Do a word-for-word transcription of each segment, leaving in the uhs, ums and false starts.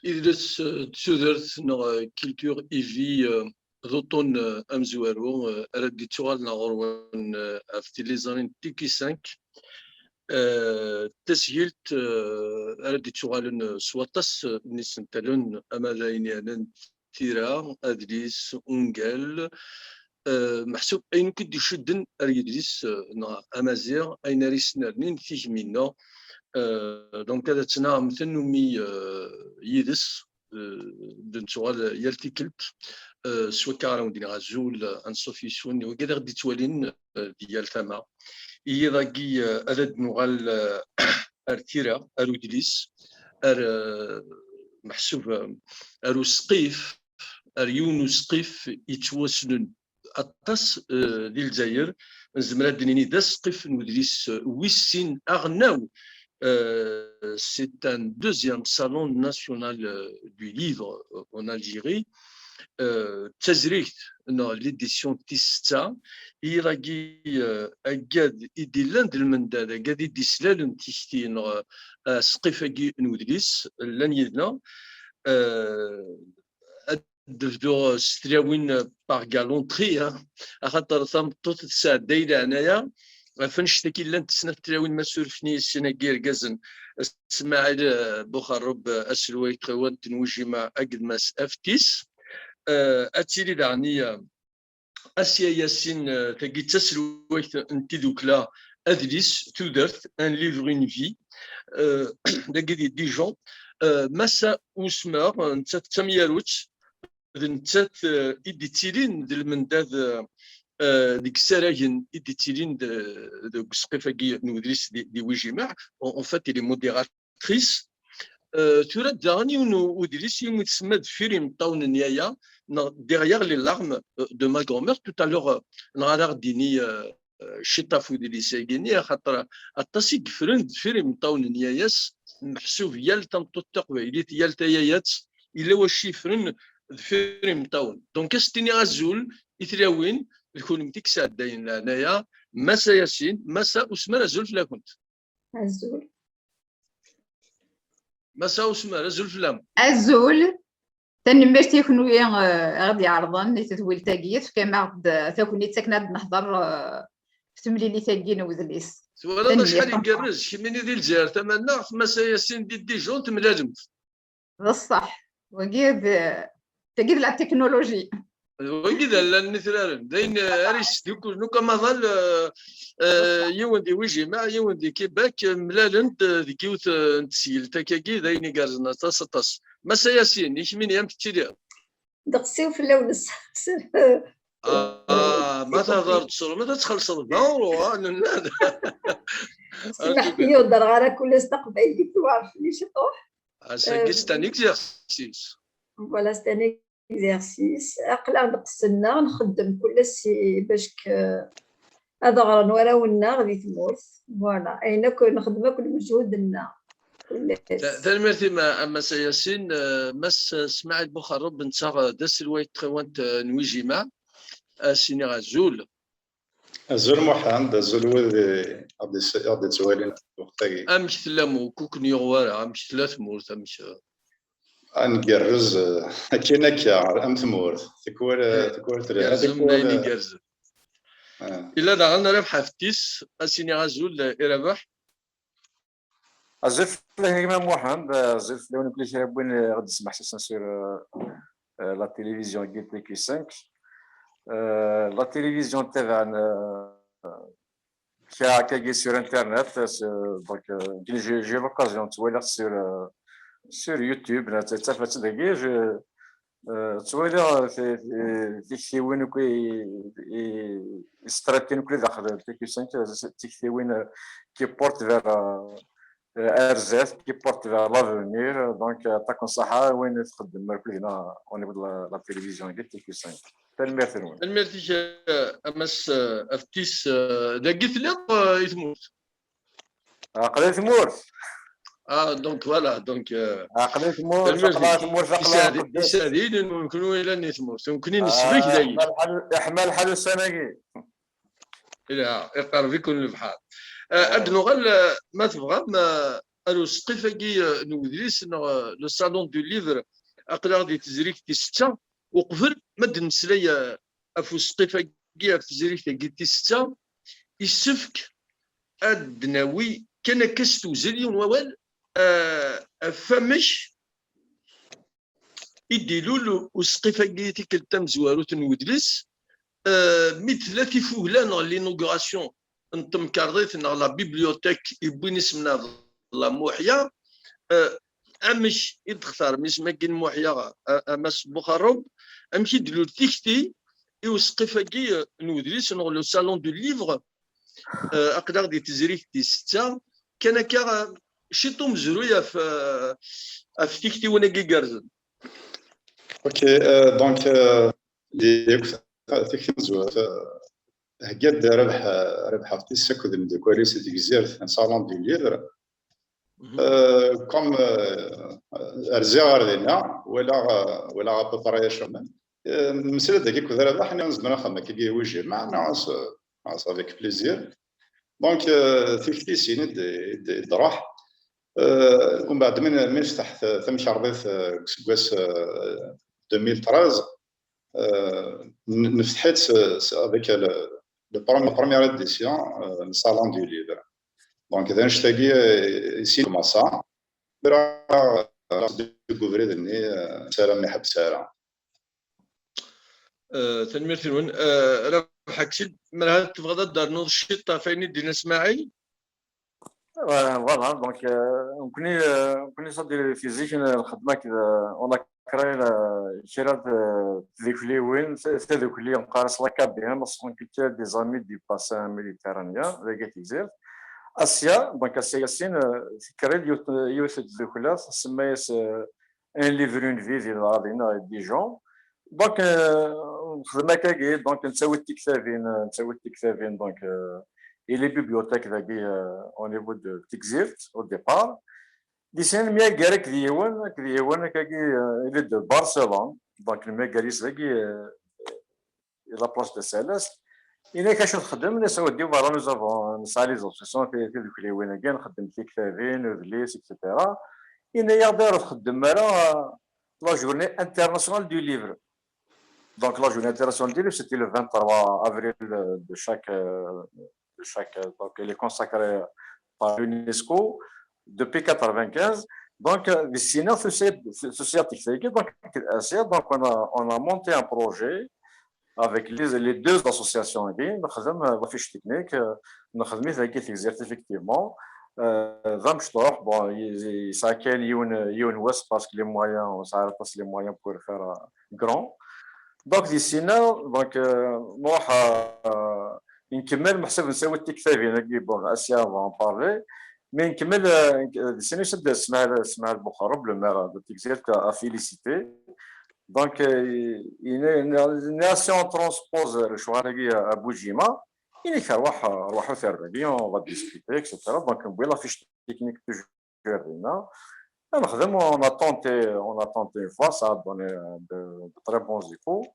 Idles, eh, d tudert neɣ, eh, culture et vie, eh, d uṭṭun, eh, amezwaru, eh, ara d-ittuɣalen ɣur-wen, eh, ɣef tiliẓri n T Q cinq. Eh, tasgilt, eh, ara d-ittuɣalen, eh, s waṭas, eh, n yisentalun, ama d ayen yeɛnan tira, adlis, ungal, eh, meḥsub ayen akk i d-icudden ar yidles, eh, neɣ amaziɣ, ayen ara yesnernin tigmi-nneɣ. Eh, donc ad tt-naɣem tannumi, eh, yid-s, eh, d-nettuɣal yal tikkelt, eh, s wakka ara wen-d-iniɣ azul, eh, anṣuf yes-wen, i wigad i ɣ-d-ittwalin, eh, di yal tama. Iḍ-agi, eh, ad d-nuɣal, eh, ar tira, ar udlis, ar, eh, meḥsub, eh, ar usqif, ar yiwen usqif yettwassnen aṭas, eh, di Lezzayer. Nezmer ad d-nini d asqif n udlis, eh, wis sin aɣelnaw. Eh, c'est un deuxième salon national, eh, du livre, eh, en Algérie. Eh, d tazrigt neɣ l'édition tis setta. Iḍ-agi, eh, agad i d-illan d lmendad, agad i d-islalen tikti neɣ, eh, asqif-agi n udlis, llan yid-neɣ. Eh, ad d-bduɣ s tlawin, eh, par galanterie, hein, axaṭer tameṭṭut tesɛedday leɛnaya ɣef annect-agi llant snat tlawin, ma surfen-iyi sin-agi irgazen, Smaɛil, eh, Buxerrub, eh, aselway n tɣiwant n Wijima, akked Mass Aftis. Eh, ad tili daɣen i, eh, Asya Yasin, eh, tagi d taselwayt n tidukla, adlis, tudert, un livre, une vie, eh, dagi di Dijon. Eh, Massa Usmer, eh, nettat d tamyarut, d nettat, eh, i d-ittilin d lmendad, eh, eh, deg isaragen i d-ittilin d-, deg usqif-agi n udlis di, di Wijimaɛ. En, en fait, il est modérateur actrice. Euh, tura daɣen yiwen u-, udlis, yiwen i tsemma Deffir imeṭṭawen n yaya, neɣ Derrière les larmes, euh, de ma grand-mère. Tout à l'heure, euh, neɣ ara ɣ-d-yini, euh, euh, ciṭṭaf udlis-agi-nni, axaṭer aṭas i yeffren deffir imeṭṭawen n yaya-s, meḥsub yal tameṭṭut taqbaylit, yal tayayat, yella wacu yeffren deffir imeṭṭawen. Donc, ad s-tini azul i tlawin, d kunemti i yesɛeddayen leɛnaya, Massa Yasin, Massa Usmer, azul fell-akent. Azul. Massa Usmer, azul fell-am. Azul. Tanemmirt i kenwi, eh, i ɣ-d-iɛerḍen i tedwilt-agi, tefkam-aɣ-d, eh, tagnit akken ad nehder, eh, ɣef temlilit-agi n wedlis. Twalaḍ acḥal igerrez, kemmini di Lezzayer tamaneɣt, Massa Yasin di Dijon, temlalemt. D ṣṣeḥ. Wagi d, tagi d la technologie. Wagi d allal n itraren. D ayen, eh, ara yesdukkulen akk amaḍal, eh, eh, yiwen di Wijimaɛ, yiwen di Québec, eh, mlalen-d, eh, deg yiwet, eh, n tesgilt akkagi, d ayen igerrzen aṭas, aṭas. Massa Yasin, i kemmini, amek tettiliḍ? Ddeqs-iw fell-awen. Ah, ma tehder-d s rrmad, ad txellṣeḍ d awru, ah, nenna-d. Smaḥ-iyi, ur ddreɣ ara kul ass taqbaylit, tewɛer fell-i ciṭuḥ. Ass-agi, euh, c'est un exercice. Voilà, c'est un exercice. Aql-aɣ ddeqs-nneɣ, nxeddem kul ass i, bac k-, ad ɣren warraw-nneɣ di tmurt. Voilà, ayen akk nxeddem akk lmejhud-nneɣ. Kul ass. Ta-, tanemmirt-im a, a Massa Yasin. Eh, Mass Smaɛil Buxerrub, netta d aselway n tɣiwant, eh, n Wijimaɛ. Ad s-iniɣ azul. Azul Muḥend, azul wid i ɣ-d-, i ɣ-d-yettwalin lweqt-agi. Amek tellam, ur ken-yuɣ wara? Amek tella tmurt? Amek, eh? Ad ngerrez, eh, akken akka, am tmurt. Tikwal, eh, tikwal telha, tikwal, eh, igerrzen. Ah. Yella daɣen Rabeḥ Aftis, ad s-iniɣ azul, eh, i Rabeḥ. Azul fell-ak a gma Muḥend, azul fell-awen akk kra n win i ɣ-d-yesmeḥsisen sur, euh, euh, la télévision Guide T Q cinq. Euh, la télévision tabaɛen, euh, kra akkagi sur Internet, euh, donc, euh, j'ai, j'ai l'occasion de voir sur, euh, sur YouTube, là, ça, ça fait des, je, Euh, ttwaliɣ ti-, ti-, tiktiwin akk i, i, i s-tratin akk daxel T Q cinq, tiktiwin, euh, qui portent vers, euh, ar zdat, qui portent vers l'avenir. Donc, euh, yeɛṭikum ṣṣeḥḥa, win i txeddmem akk dinna, au niveau de la, la télévision, T Q cinq. Tanemmirt-nwen. Tanemmirt-ik, euh, a Mass, euh, Aftis, euh, dagi telliḍ, euh, i tmurt? Aql-i tmurt. Ah, donc voilà, donc, euh, aql-i tmurt, aql-i tmurt, aql-i tmurt. Iseɛdiyen-nwen, kenwi yellan i tmurt, nekkni nesbek dagi. Iḥma lḥal, iḥma lḥal ussan-agi. Ilha, iqerreb-iken lebḥer. Euh, ad nuɣal, euh, ma tebɣam, euh, ar usqif-agi, eh, n wedlis neɣ, eh, le Salon du Livre, aql-aɣ di tezrigt tis setta. Uqbel ma d-nemmeslay, eh, ɣef usqif-agi, ɣef tezrigt-agi tis setta, issefk ad d-nawi kan akka s tewzel yiwen wawal, eh, ɣef wamek i d-ilul usqif-agi tikkelt tamezwarut n wedlis, eh, mi d-tella tifugla neɣ l'inauguration n temkarḍit neɣ la bibliothèque yewwin isem n Abdallah Muḥya, eh, amek i d-textarem isem-agi n Muḥya, a, a Mass Buxarub? Amek i d-ilul tikti i usqif-agi, eh, n wedlis neɣ le Salon du Livre? Eh, aql-aɣ di tezrigt tis setta, kan akka, eh, ciṭ umezruy ɣef, eh, ɣef tiktiwin-agi igerrzen. Ok, euh, donc, euh, di akk tikti tazwart, euh, thegga-d Rabeḥ, Rabeḥ Aftis akked imeddukal-is di Tegzirt n Salon du Livre. Mhm. Euh, comme, euh, rziɣ ɣer dinna, walaɣ, euh, walaɣ à peu près acu. Euh, nemsel-d dagi akked Rabeḥ, nniɣ nezmer ad nexdem akkagi wi jmaɛ, neɣ as, as avec plaisir. Donc, euh, tikti-sin i d-, i d-, i d-truḥ. Euh, umbeɛd mi, mi nefteḥ ta-, tamkarḍit, euh, deg useggas, euh, deux mille treize, euh, n-, nefteḥ-itt s, s, avec le, le premier, première édition, euh, n Salon du Livre. Donc, d annect-agi, euh, i sin commença. Tura, euh, deg ubrid-nni, euh, nessaram iḥebbes ara. Eh, tanemmirt-nwen. Eh, Rabeḥ Aksid, ma tebɣiḍ ad d-ternuḍ ciṭ ɣef wayen i d-yenna Smaɛil? Euh, voilà, donc, euh, nekkni, euh, nekkni ṣaddi fi zik n lxedma akked, euh, on a créé, euh, kra n tdukliwin, t-, tadukli nqar-as la K B M, Association Culturelle des Amis du Bassin Méditerranéen, dagi Tegzirt. Asya, donc Asya Yassin, euh, tekker-d yiwet, yiwet n tdukla, tsemma-yas, euh, Un livre, une vie, di Lɛaḍina, di Dijon. Donc, euh, nexdem akkagi, donc nettawi-d tiktabin, nettawi-d tiktabin, donc, euh, et les bibliothèques dagi, euh, au niveau de Tegzirt, au départ. Di sin, myaggar akked yiwen, akked yiwen, akkagi, euh, il est de Barcelone. Donc, myaggar-is dagi, euh, la place de Salast. Yenna-k acu txeddem, nniɣ-as, voilà, nous avons, nesɛa les associations, ti-, tidukliwin-agi, nxeddem tiktabin, udlis, et cetera. Yenna-yaɣ, d'ailleurs, ur txeddem ara, euh, la journée internationale du livre. Donc, la journée internationale du livre, c'était le vingt-trois avril, euh, de chaque, euh, de chaque, euh, donc, elle est consacrée par l'UNESCO depuis quatre-vingt-quinze. Donc, euh, di sin-a, tusa-d, tusa-d tikti-agi, donc, donc, on a, on a monté un projet avec les, les deux associations-agi, nexdem, euh, la fiche technique, euh, nexdem-it dagi Tegzirt, effectivement. Euh, d amecṭuḥ, bon, y-, y-, yesɛa kan yiwen, yiwen wass, parce que les moyens, on sert pas les moyens pour faire, euh, grand. Donc, di sin-a, donc, euh, nruḥ, euh, nkemmel, meḥsub nessawi-d tiktabin-agi, bon, Asya va en parler, mais nkemmel, euh, di sin-a, yusa-d Smaɛil, Smaɛil Buxarub, le maire de Tegzirt, à féliciter. Donc, euh, yenna-as, si on transpose lecɣal-agi à Bujima, yenna-k, arwaḥ, arwaḥ ur terbaḥ, on va discuter, et cetera. Donc, newwi la fiche technique toujours dinna. Nexdem, on a tenté, on a tenté une fois, ça a donné, euh, de, de très bons échos.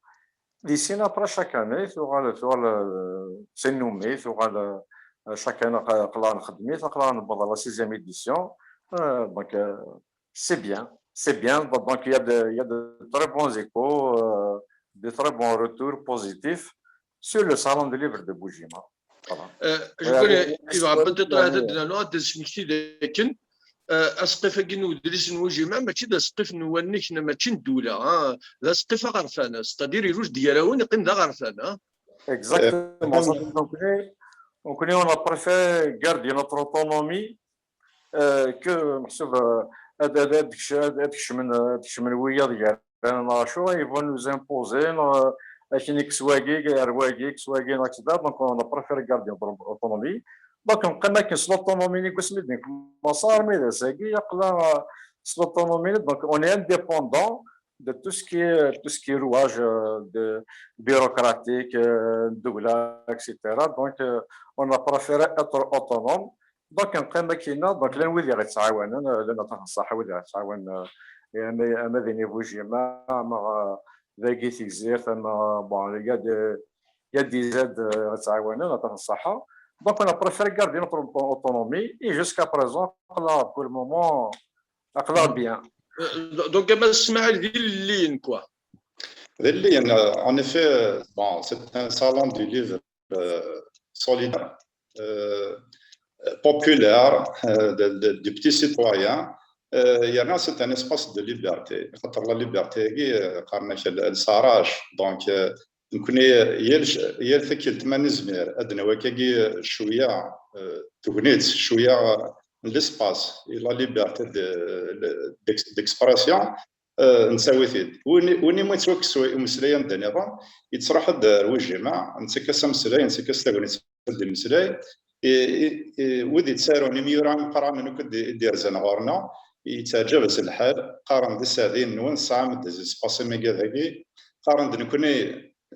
Di sin, après, chaque année, tuɣal, tuɣal, euh, tennumi, tuɣal, euh, chaque année, aql-aɣ nxeddem-it, aql-aɣ newweḍ à la sixième édition. Euh, donc, euh, c'est bien, c'est bien. Donc, il y a de, il y a de très bons échos, euh, de très bons retours positifs sur le Salon du Livre de Bujima. Voilà. Euh, je voulais, euh, Ibrahim, peut-être, ad d-nernu, ad d-nesmekti dakken, euh, asqif-agi n udlis n Bujima, mačči d asqif n wannek, mačči n ddula, hein. D asqif aɣerfan, c'est-à-dire, ilul-d gar-awen, yeqqim d aɣerfan, hein. Exactement. Donc, on, on a préféré garder notre autonomie, euh, que, meḥsub, euh, ad, ad, ad kec-, ad, ad kecmen, ad kecmen wiyaḍ gar-aneɣ neɣ acu, ils vont nous imposer, neɣ, euh, akken ikkes wagi, ar wagi, ikkes wagi, neɣ et cetera. Donc, on a préféré garder notre autonomie. Donc, neqqim akken s l'autonomie-nni deg wasmi d-nekmaṣ armi d ass-agi, aql-aɣ, euh, s l'autonomie-nni, donc, on est indépendant de tout ce qui est, tout ce qui est rouage, euh, de, bureaucratique, euh, ddula, et cetera. Donc, euh, on a préféré être autonome. Donc, neqqim akkin-a, donc, llan wid i ɣ-yettɛawanen, euh, llan aṭas n ṣṣaḥa wid i ɣ-yettɛawanen, euh, ama, ama d Bujima, ama, euh, dagi Tegzirt, ama, bon, il y a des, il y a des aides, euh, i ɣ-yettɛawanen, aṭas n ṣṣaḥa. Donc, on a préféré garder notre auto- autonomie et jusqu'à présent, là, pour le moment, là, bien. Donc, à Mass Smaïl, d ilelliyen, quoi. D ilelliyen, euh, en effet, euh, bon, c'est un salon du livre euh, solidaire, euh, populaire, euh, de, de, de petits citoyens. Euh, yerna c'est un espace de liberté. Xaṭer la liberté-agi, euh, qqaren-ak l- lsarac. Donc, euh, nekkni, euh, yal j- yal tikkelt ma nezmir ad d-nawi akkagi, euh, cwiya, euh, tegnit, cwiya, euh, n l'espace et la liberté de- de- d'ex- d'expression, euh, nettawi-t-id. Win win umi yettwakkes umeslay anda nniḍen, yettruḥ-d ar wejima, nettak-as ameslay, nettak-as tagnit ad d-imeslay. I- i- i- wid yettarun, imyura imeqqranen akk i d- i d-yerzan ɣur-neɣ, yettaɛǧab-as lḥal, qqaren-d iseɛdiyen-nwen tesɛam-d des espaces am wigad-agi, qqaren-d nekkni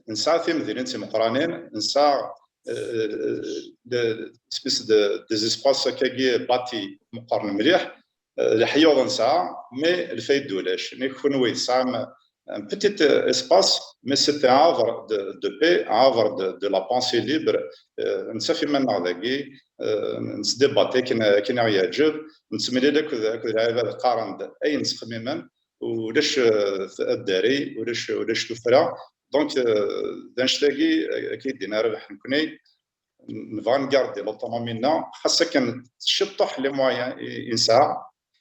nesɛa timdinin d timeqqranin, nesɛa, euh, de- espèce de des espaces akkagi bâtis meqqren mliḥ, euh, leḥyuḍ nesɛa, mais lfayda ulac. Nnig kunwi tesɛam un petit, euh, espace, mais c'est un havre de, de paix, un havre de, de la pensée libre. Euh, nettaf iman-nneɣ dagi, euh, nettdébatti akken akken i aɣ-yeɛǧeb, nettemlil akked akked lɛibad qqaren-d ayen ttxemmimen, ulac, euh, addari, ulac ulac tuffra. Donc, euh, d annect-agi, euh, akka i d-yenna Rabaḥ, nekkni nebɣa ngardi l'autonomie-nneɣ, xas akken ciṭṭuḥ les moyens i i nesɛa,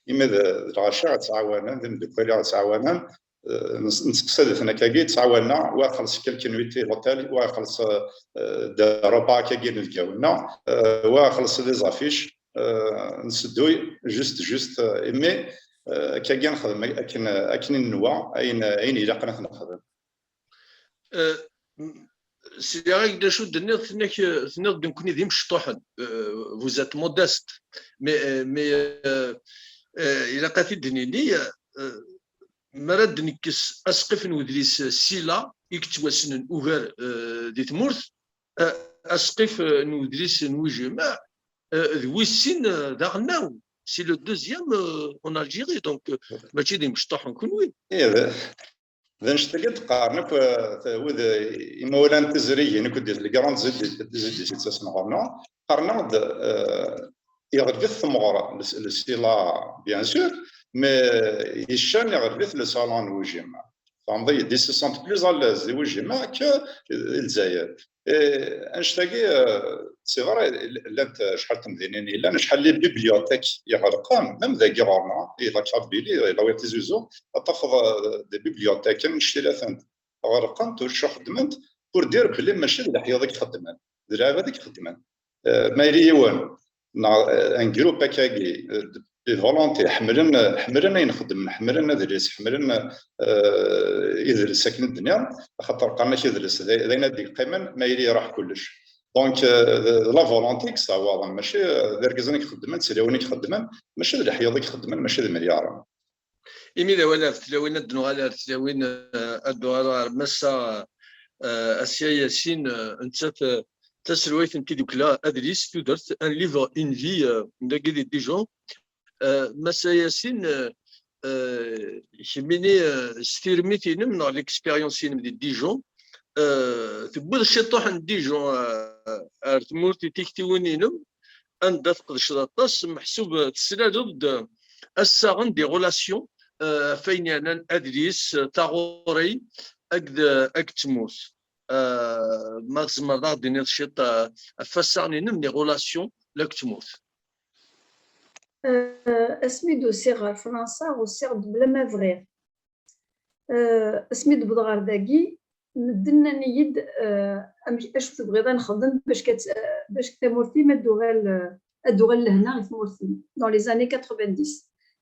imi d d lɣaci i ɣ-yettɛawanen, d imeddukal i ɣ-yettɛawanen, euh, nes- nesteqsa-ten akkagi, ttɛawanen-aɣ, wa ixelleṣ quelques nuitées d'hôtel, wa ixelleṣ, euh, des repas akkagi inebgawen-nneɣ, euh, wa ixelleṣ des affiches, euh, nsedduy juste, juste, euh, imi, euh, akkagi nexdem akken akken i nenwa, ayen ayen ilaqen ad t-nexdem. Euh, m- sliɣ-ak-d acu d-tenniḍ, tenniḍ tenniḍ-d nekkni d imecṭuḥen, euh, vous êtes modeste, mais euh, mais euh, euh, ilaq ad t-id-nini, euh, mi ara d-nekkes asqif n wedlis Sila i yettwassnen ugar, euh, di tmurt, euh, asqif, euh, n wedlis n Wejima, euh, d wis sin, euh, d aɣelnaw, c'est le deuxième, euh, en Algérie, donc euh, mačči d imecṭuḥen kunwi. Ih, d d annect-agi d-qqaren akk, euh, wid, euh, imawlan tizrigin akk d les grandes éditions yettasen ɣur-neɣ, qqaren-aɣ-d, euh, iɣleb-it temɣer, le Sila, bien sûr, mais yeccan iɣleb-it le salon n Wejima. Fehmeḍ-iyi, ils se sentent plus à l'aise di Wejima que, euh, i Lezzayer. Eh, annect-agi, euh, c'est vrai, llant acḥal n temdinin yellan, acḥal n les bibliothèques iɣelqen, même dagi ɣur-neɣ, di la Kabylie, di la Tizi Uzzu, ad tafeḍ, euh, des bibliothèques annect-ilatent ɣelqent, ur xeddment, pour dire belli mačči d leḥyuḍ i ixeddmen, d lɛibad i ixeddmen. Euh, ma yella yiwen neɣ, euh, un groupe akkagi, euh, de volonté, ḥemmlen ḥemmlen ayen xeddmen, ḥemmlen adlis, ḥemmlen, euh, idles akken i d-nniɣ, axaṭer qqaren-ak idles d d ayen ad d-yeqqimen, ma yili iruḥ kullec. Donc, euh, la volonté i yettɛawaḍen, mačči, euh, d irgazen i ixeddmen, d tilawin i ixeddmen, mačči d leḥyuḍ i ixeddmen, mačči d imelyaṛen. Imi d awal ar tlawin, ad d-nuɣal ar tlawin, euh, ad d-nuɣal ɣer Massa, euh, Asya Yasin, euh, nettat, euh, d taselwayt n tidukla, adlis, tudert, un livre, une vie, euh, dagi di Dijon. Euh, Massa Yasin, euh, euh, kemmini, euh, s tirmit-inem neɣ l'expérience-inem di Dijon, euh, tewwiḍ ciṭuḥ n Dijon, euh, ar tmurt i tiktiwin-inem, anda tqedceḍ aṭas, meḥsub teslaleḍ-d assaɣen des relations, euh, ɣef wayen yeɛnan adlis, euh, taɣuri akked, euh, akked tmurt. Euh, ma tzemreḍ ad ɣ-d-tiniḍ ciṭ, euh, ɣef wassaɣen-inem des relations akked tmurt. Euh, asmi d-usiɣ ɣer Fransa, usiɣ-d bla ma bɣiɣ. Euh, asmi d-wwḍeɣ ɣer dagi, medden nnan-iyi-d, euh, amek, acu tebɣiḍ ad nexdem bac kat, bac tamurt-im ad d-tuɣal, euh, ad d-tuɣal lehna i tmurt-im, dans les années quatre-vingt-dix.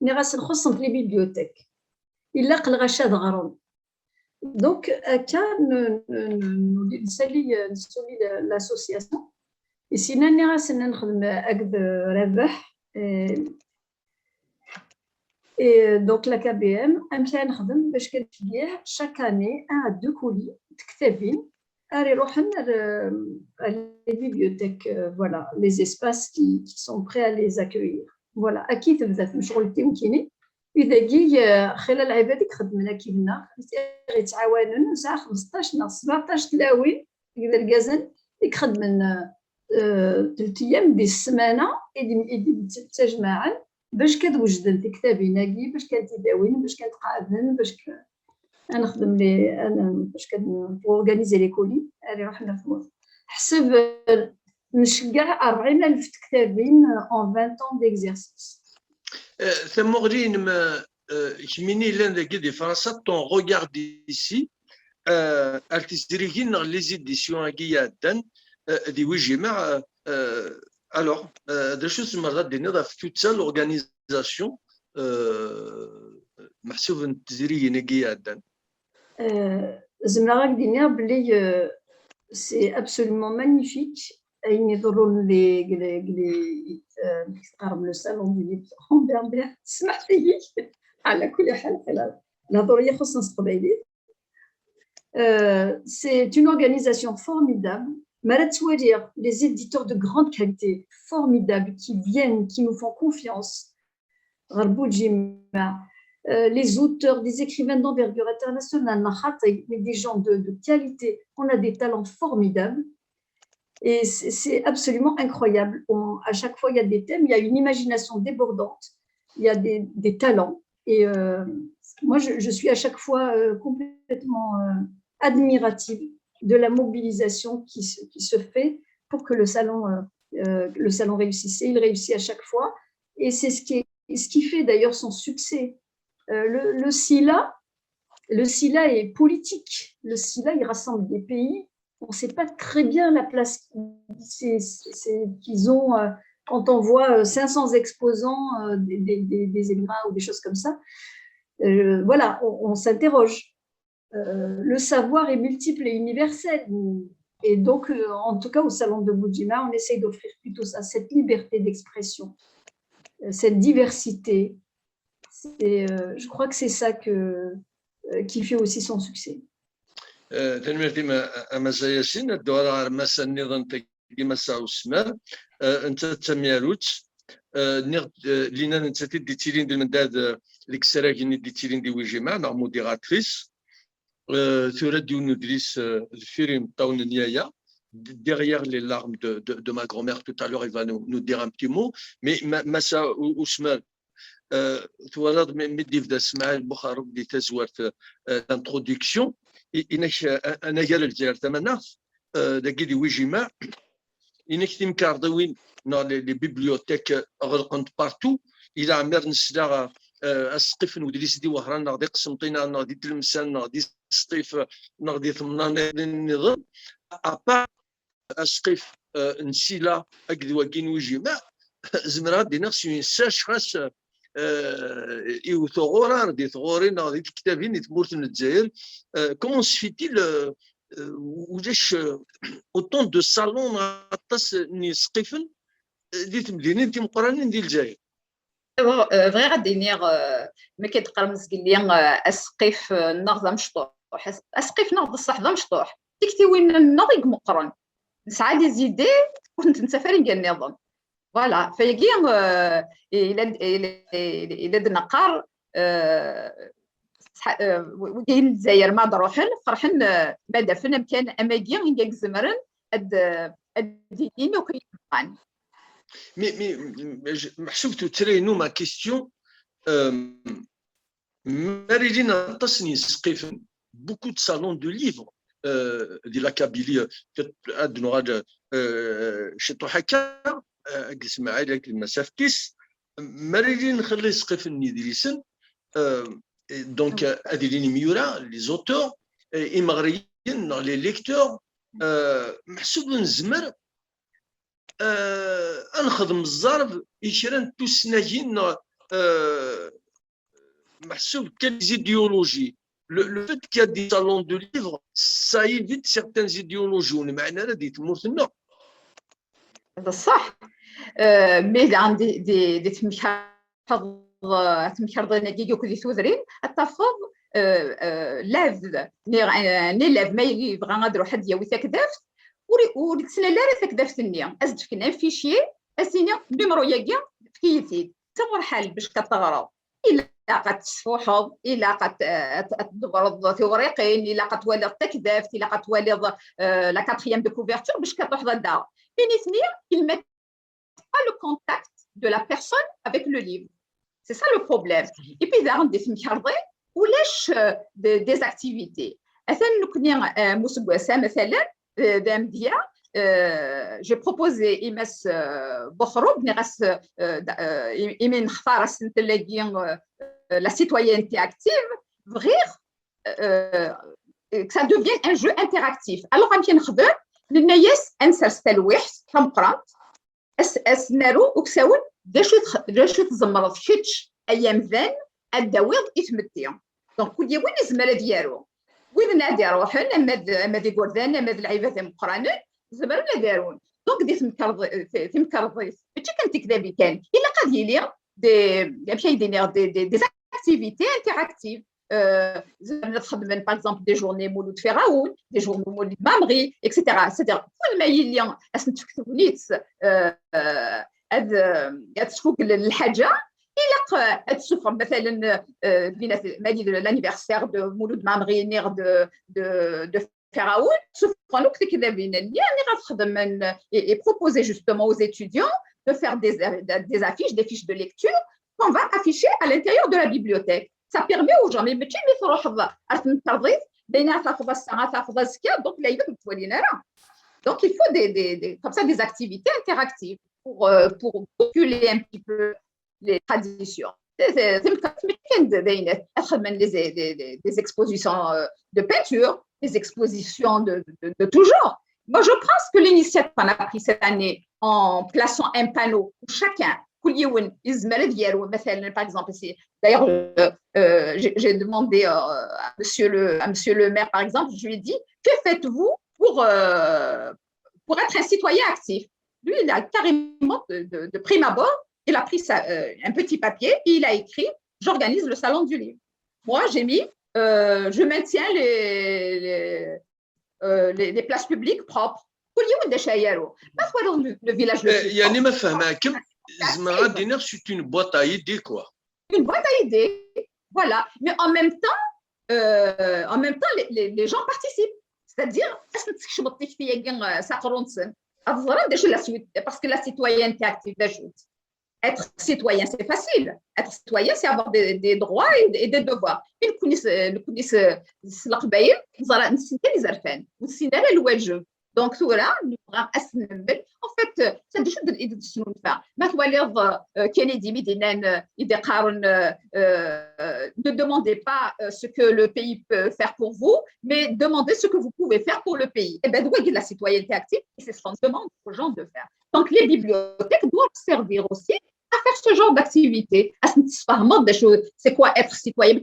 Nniɣ-asen xuṣṣent les bibliothèques. Ilaq lɣaci ad ɣren. Donc, akka n- n- n- nuli nsali, nsuli l'association. I sina nniɣ-asen ad nexdem akked Rabeḥ, euh, et donc la K B M, amek ara nexdem bac kan ttceggiɛ chaque année un à deux colis n tektabin ara iruḥen ar, euh, à les bibliothèques, euh, voilà, les espaces qui, qui sont prêts à les accueillir. Voilà, akka i tebda tmecɣult-iw nekkini. I dagi, euh, xilla lɛibad i ixeddmen akka-nneɣ, i ɣ-yettɛawanen, nesɛa xmesṭac neɣ sbeɛṭac tlawin, d irgazen i ixeddmen, euh, euh, tlata ayyam di ssmana i d-, i d-, i d-ttajmaɛen bac kan ad wejden tektabin-agi, bac kan ad t-id-awin, bac kan ad t-qeɛden, bac kan ad nexdem les, ad n-, bac kan ad n-, pour organiser les colis, ad iruḥen ɣer tmurt. Ḥseb, euh, nceggeɛ rebɛin alef tektabin, euh, en vingt ans d'exercice. Euh, tamuɣli-inem, euh, kemmini yellan dagi di Fransa, ton regard d'ici, euh, ar tezrigin neɣ les éditions-agi iɛeddan, euh, di Wijimaɛ, euh, euh, alors, euh, d acu tzemreḍ ad d-tiniḍ ɣef tuttra, l'organisation, euh, meḥsub n tezrigin-agi iɛeddan? Euh, zemreɣ ad d-iniɣ belli, euh, c'est absolument magnifique ayen iḍerrun di, di, di, euh, le salon du livre en berbère. Smaḥ-iyi. Ɛla kulli ḥal, lehdur-agi ixuṣṣen s teqbaylit. Euh, c'est une organisation formidable. Mi ara ttwaliɣ les éditeurs de grande qualité, formidables, qui viennent, qui nous font confiance, ɣer Bujima, euh, les auteurs, des écrivains d'envergure internationale, mais des gens de, de qualité. On a des talents formidables. Et c'est absolument incroyable. On, à chaque fois, il y a des thèmes, il y a une imagination débordante, il y a des, des talents. Et euh, moi, je, je, suis à chaque fois euh, complètement euh, admirative de la mobilisation qui se, qui se fait pour que le salon, euh, euh, le salon réussisse. Et il réussit à chaque fois. Et c'est ce qui, est, ce qui fait d'ailleurs son succès. Euh, le, le SILA, le SILA est politique. Le SILA, il rassemble des pays. On ne sait pas très bien la place qu'ils ont. Euh, quand on voit euh, cinq cents exposants, euh, des, des, des, Émirats ou des choses comme ça, euh, voilà, on, on s'interroge. Euh, le savoir est multiple et universel. Et donc, euh, en tout cas, au salon de Bujima, on essaye d'offrir plutôt ça, cette liberté d'expression, euh, cette diversité. Euh, je crois que c'est ça que, euh, qui fait aussi son succès. Tanemmirt-im a Massa Yasin. Ad dduɣ ɣer massa nniḍen, tagi Massa Usmer, netta d tamyarut. Nniɣ-d Lina, nettat i d-yettilin d lmendad deg yisaragen i d-yettilin di Wijimaɛ, neɣ modératrice. Tura-d yiwen n udlis deffir imeṭṭawen n yaya, Derrière les larmes de, de, de ma grand-mère. Tout à l'heure, il va nous, nous dire un petit mot. Mais Massa Usmer, twalaḍ mi d-yebda Smaɛil Buxareb di tazwart, l'introduction, inek anagar Lezzayer tamaneɣt, dagi di Wijimaɛ, inek timkarḍiwin neɣ les bibliothèques ɣelqent partout. Ila ɛmir nesla asqif n udlis di Wehran neɣ di Qsenṭina neɣ di Tlemsan neɣ di Sṭif neɣ di temnaḍin nniḍen, à part asqif n Sila akked wagi n Wijimaɛ, zemreɣ ad d-iniɣ c'est une sécheresse i tɣuri di tɣuri neɣ di tektabin di tmurt n Lezzayer. Comment se fait-il ulac autant de salons neɣ aṭas n yisqifen di temdinin timeqqranin di Lezzayer? Bɣiɣ ad d-iniɣ, mi akka d-qqaren zgelli asqif-nneɣ d amecṭuḥ. Asqif-nneɣ d ṣṣeḥ d amecṭuḥ. Tiktiwin-nneɣ i imeqqren. Nesɛa des idées ur tent-nettaf ara deg nniḍen. Voilà, fayagi ila d-neqqar wigi n Lezzayer ma d-ruḥen ferḥen ma d-afen amkan am agi i zemren ad d-inin akk ayen bɣan. Mais, mais, meḥsub tuttra-inu, ma question, ma ara ilin aṭas n yisqifen, beaucoup de salons de livres di la Kabylie, ad nuɣal ciṭuḥ akka, akked Smaɛil, akked Massa Fkis, ma ara ilin xilla yisqifen n yidlisen, donc ad ilin imyura, les auteurs, imeɣriyen neɣ les lecteurs, meḥsub nezmer ad nexdem zzerb i kra n tusnagin neɣ meḥsub kan les idéologies. Le, le fait qu'il y a des salons de livres, ça évite certaines idéologies ur nemɛin ara di tmurt-nneɣ. D ṣṣeḥ. Mi daɣen di temkarḍin-agi akk di tudrin ad tafeḍ lɛebd, ni lɛebd ma yebɣa ad ruḥ ad d-yawi takdabt, ur yettnal ara takdabt-nni, ad s-d-fken un fichier, ad s-yini numéro-yagi efk-iyi-t-id, ttaɣur ḥal bac ad teɣreḍ. Ilaq ad tesfuḥeḍ, ilaq ad tḍebbreḍ tiwriqin, ilaq ad twaliḍ takdabt, ilaq ad twaliḍ la quatrième de couverture bac ad truḥeḍ ad d-taɣeḍ. mais nitni, ils mettent pas le contact de la personne avec le livre. C'est ça le problème. Et puis, daɣen di temkarḍit, ulac euh, des, des activités. Atan nekkni euh, museggas-a, matalen, euh, d amedya, euh, j'ai proposé i Mass euh, Boxrou, nniɣ-as, euh, d- euh, i- imi nextar asentel-agi euh, euh, la citoyenneté active, bɣiɣ euh, que ça devienne un jeu interactif. Alors, amek i nexdem? Nenna-yas ad nsers talwiḥt tameqqrant, as- as-naru uksawen d acu tx- d acu tzemreḍ kečč ay amdan ad d-tawiḍ i tmetti. Donc, kul yiwen izmer ad yaru. Widen ad iruḥen, ama d ama d igerdan, ama d lɛibad imeqqranen, zemren ad arun. Donc, di temkarḍ- ti- timkarḍit, mačči kan tiktabin kan, ilaq ad yili des, amek ay d-iniɣ, des, des, des activités interactives. Euh, zemren ad xedmen, par exemple, des journées Mouloud Firaoun, des journées Mouloud Mamri, et cetera. C'est-à-dire, kul ma yili asen-tefk tegnit euh, ad ad tfuk lḥaǧa, ilaq euh, ad tessufɣem, matalen, euh, dinat, ma d l'anniversaire de Mouloud Mamri neɣ de, de, de Firaoun, ssufɣen akk tiktabin-nni, nniɣ ad xedmen et, et proposer justement aux étudiants de faire des, des affiches, des fiches de lecture qu'on va afficher à l'intérieur de la bibliothèque. Ça permet aux gens, mais mačči mi truḥeḍ ar temkarḍit, d ayen ara tafeḍ ass-a, ara tafeḍ azekka, donc lɛibad ur ttwalin ara. Donc il faut des, des, des, comme ça des activités interactives pour, euh, pour bousculer un petit peu les traditions. C'est c'est- c'est une façon de, de, de, de, des, des, des expositions euh, de peinture, des expositions de, de, de tout genre. Moi, je pense que l'initiative qu'on a prise cette année en plaçant un panneau où chacun, كل يوم يزمر ديالو, مثلا, par exemple, c'est d'ailleurs euh, euh, j'ai j'ai demandé euh, à monsieur le à monsieur le maire, par exemple, je lui ai dit, que faites-vous pour euh, pour être un citoyen actif? Lui, il a carrément de, de, de prime abord, il a pris sa, euh, un petit papier et il a écrit: j'organise le salon du livre. Moi, j'ai mis euh, je maintiens les, les, euh, les, les places publiques propres. كل يوم داش يارو. ما تولوا le village le plus يعني ما فهماكم. زعما غادي نغ c'est une boîte à idées, quoi. Une boîte à idées, voilà. Mais en même temps, euh, en même temps, les, les, les gens participent. C'est-à-dire, est-ce que tu peux faire ça? Parce que la citoyenneté active, être citoyen, c'est facile. Être citoyen, c'est avoir des, des droits et, et des devoirs. Une connaissance, donc tura, نسينا les arcanes, نسينا الواجب. Donc, tura, نبغى أسنمل. En fait, ça déjà de, de, de, ما تواليض كيني دي ميدينان إذا قارن, ne demandez pas ce que le pays peut faire pour vous, mais demandez ce que vous pouvez faire pour le pays. Et bien, la citoyenneté active, c'est ce qu'on demande aux gens de faire. Donc, les bibliothèques doivent servir aussi à faire ce genre d'activité. C'est quoi être citoyen?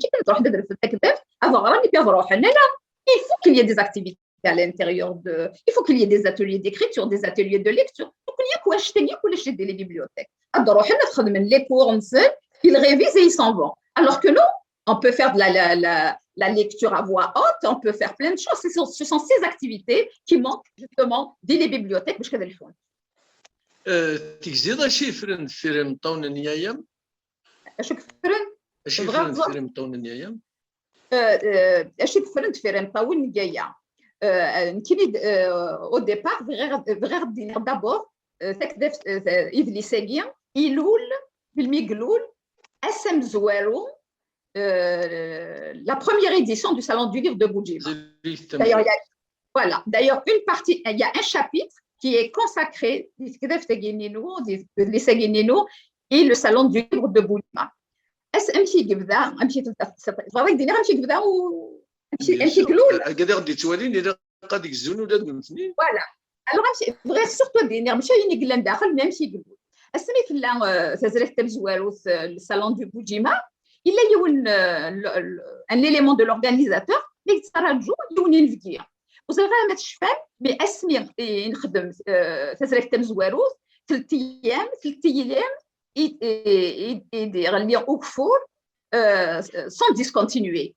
Il faut qu'il y ait des activités à l'intérieur de, il faut qu'il y ait des ateliers d'écriture, des ateliers de lecture. Donc, il y a quoi acheter, il y a quoi acheter les bibliothèques. Alors, on a les cours, ils révisent et ils s'en vont. Alors que nous, on peut faire de la, la, la, la lecture à voix haute, on peut faire plein de choses. Ce sont, ce sont ces activités qui manquent justement dans les bibliothèques. Tegziḍ acu yeffren deffir imeṭṭawen n yaya-m? Acu yeffren? Acu yeffren deffir imeṭṭawen n yaya-m? Acu yeffren deffir imeṭṭawen n yaya? Nekkini, au départ, bɣiɣ ad d-iniɣ d'abord takdabt, idlis-agi ilul melmi i ilul, ass amezwaru, la première édition du Salon du Livre de Boudjima. D'ailleurs, il y a, voilà. D'ailleurs, une partie, il y a un chapitre qui est consacré, et le Salon du Livre de Boudjima. Amek i yebda, amek i tebda, tebɣiḍ ad k-d-iniɣ amek i yebda u amek i ilul? Akka d aɣ-d-yettwalin, ilaq ad gezzun ula d nutni. Voilà. Alors, amek, bɣiɣ surtout ad d-iniɣ mačči ayen i yellan daxel, mais amek i yelul. Asmi tella tazrigt tamezwarut, le Salon du Boudjima, yella yiwen, un élément de l'organisateur, la yettṛaǧu yiwen inebgi. Ur ẓriɣ ara ma tecfam, mais asmi i nexdem tazrigt tamezwarut, telt ayyam, telt ayyam i d-iɣelli ugeffur sans discontinuer.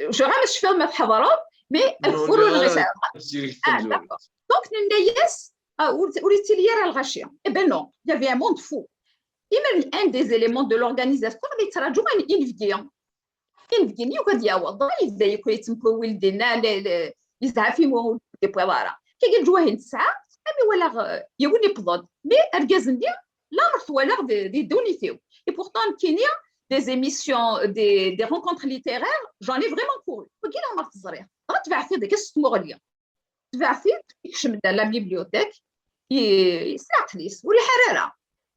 Ur ẓriɣ ara ma tecfiḍ, ma tḥeḍreḍ, mais ageffur ur nɣis ara. Donc nenna-yas ur yettili ara lɣaci. Eh ben non, il y avait un monde fou. Et même un des éléments de l'organisation, la yettṛaǧu inebgi. Inebgi-nni yugi ad yaweḍ, yebda yakk yettemkewwil dinna, yezɛef imi ur d-yewwiḍ ara. Kagi leǧwayeh n tesɛa, Ami walaɣ yiwen iwweḍ-d, mais argaz-nni lamer t-walaɣ di ddunit-iw. Et pourtant nekkini des émissions, des, des rencontres littéraires, j'en ai vraiment couru. Wagi lamer t-ẓriɣ. Dɣa tebɛet-id deg-s tmuɣli. Tebɛet-id, ikcem-d la bibliothèque, yesɛaqel-is, ur iḥar ara.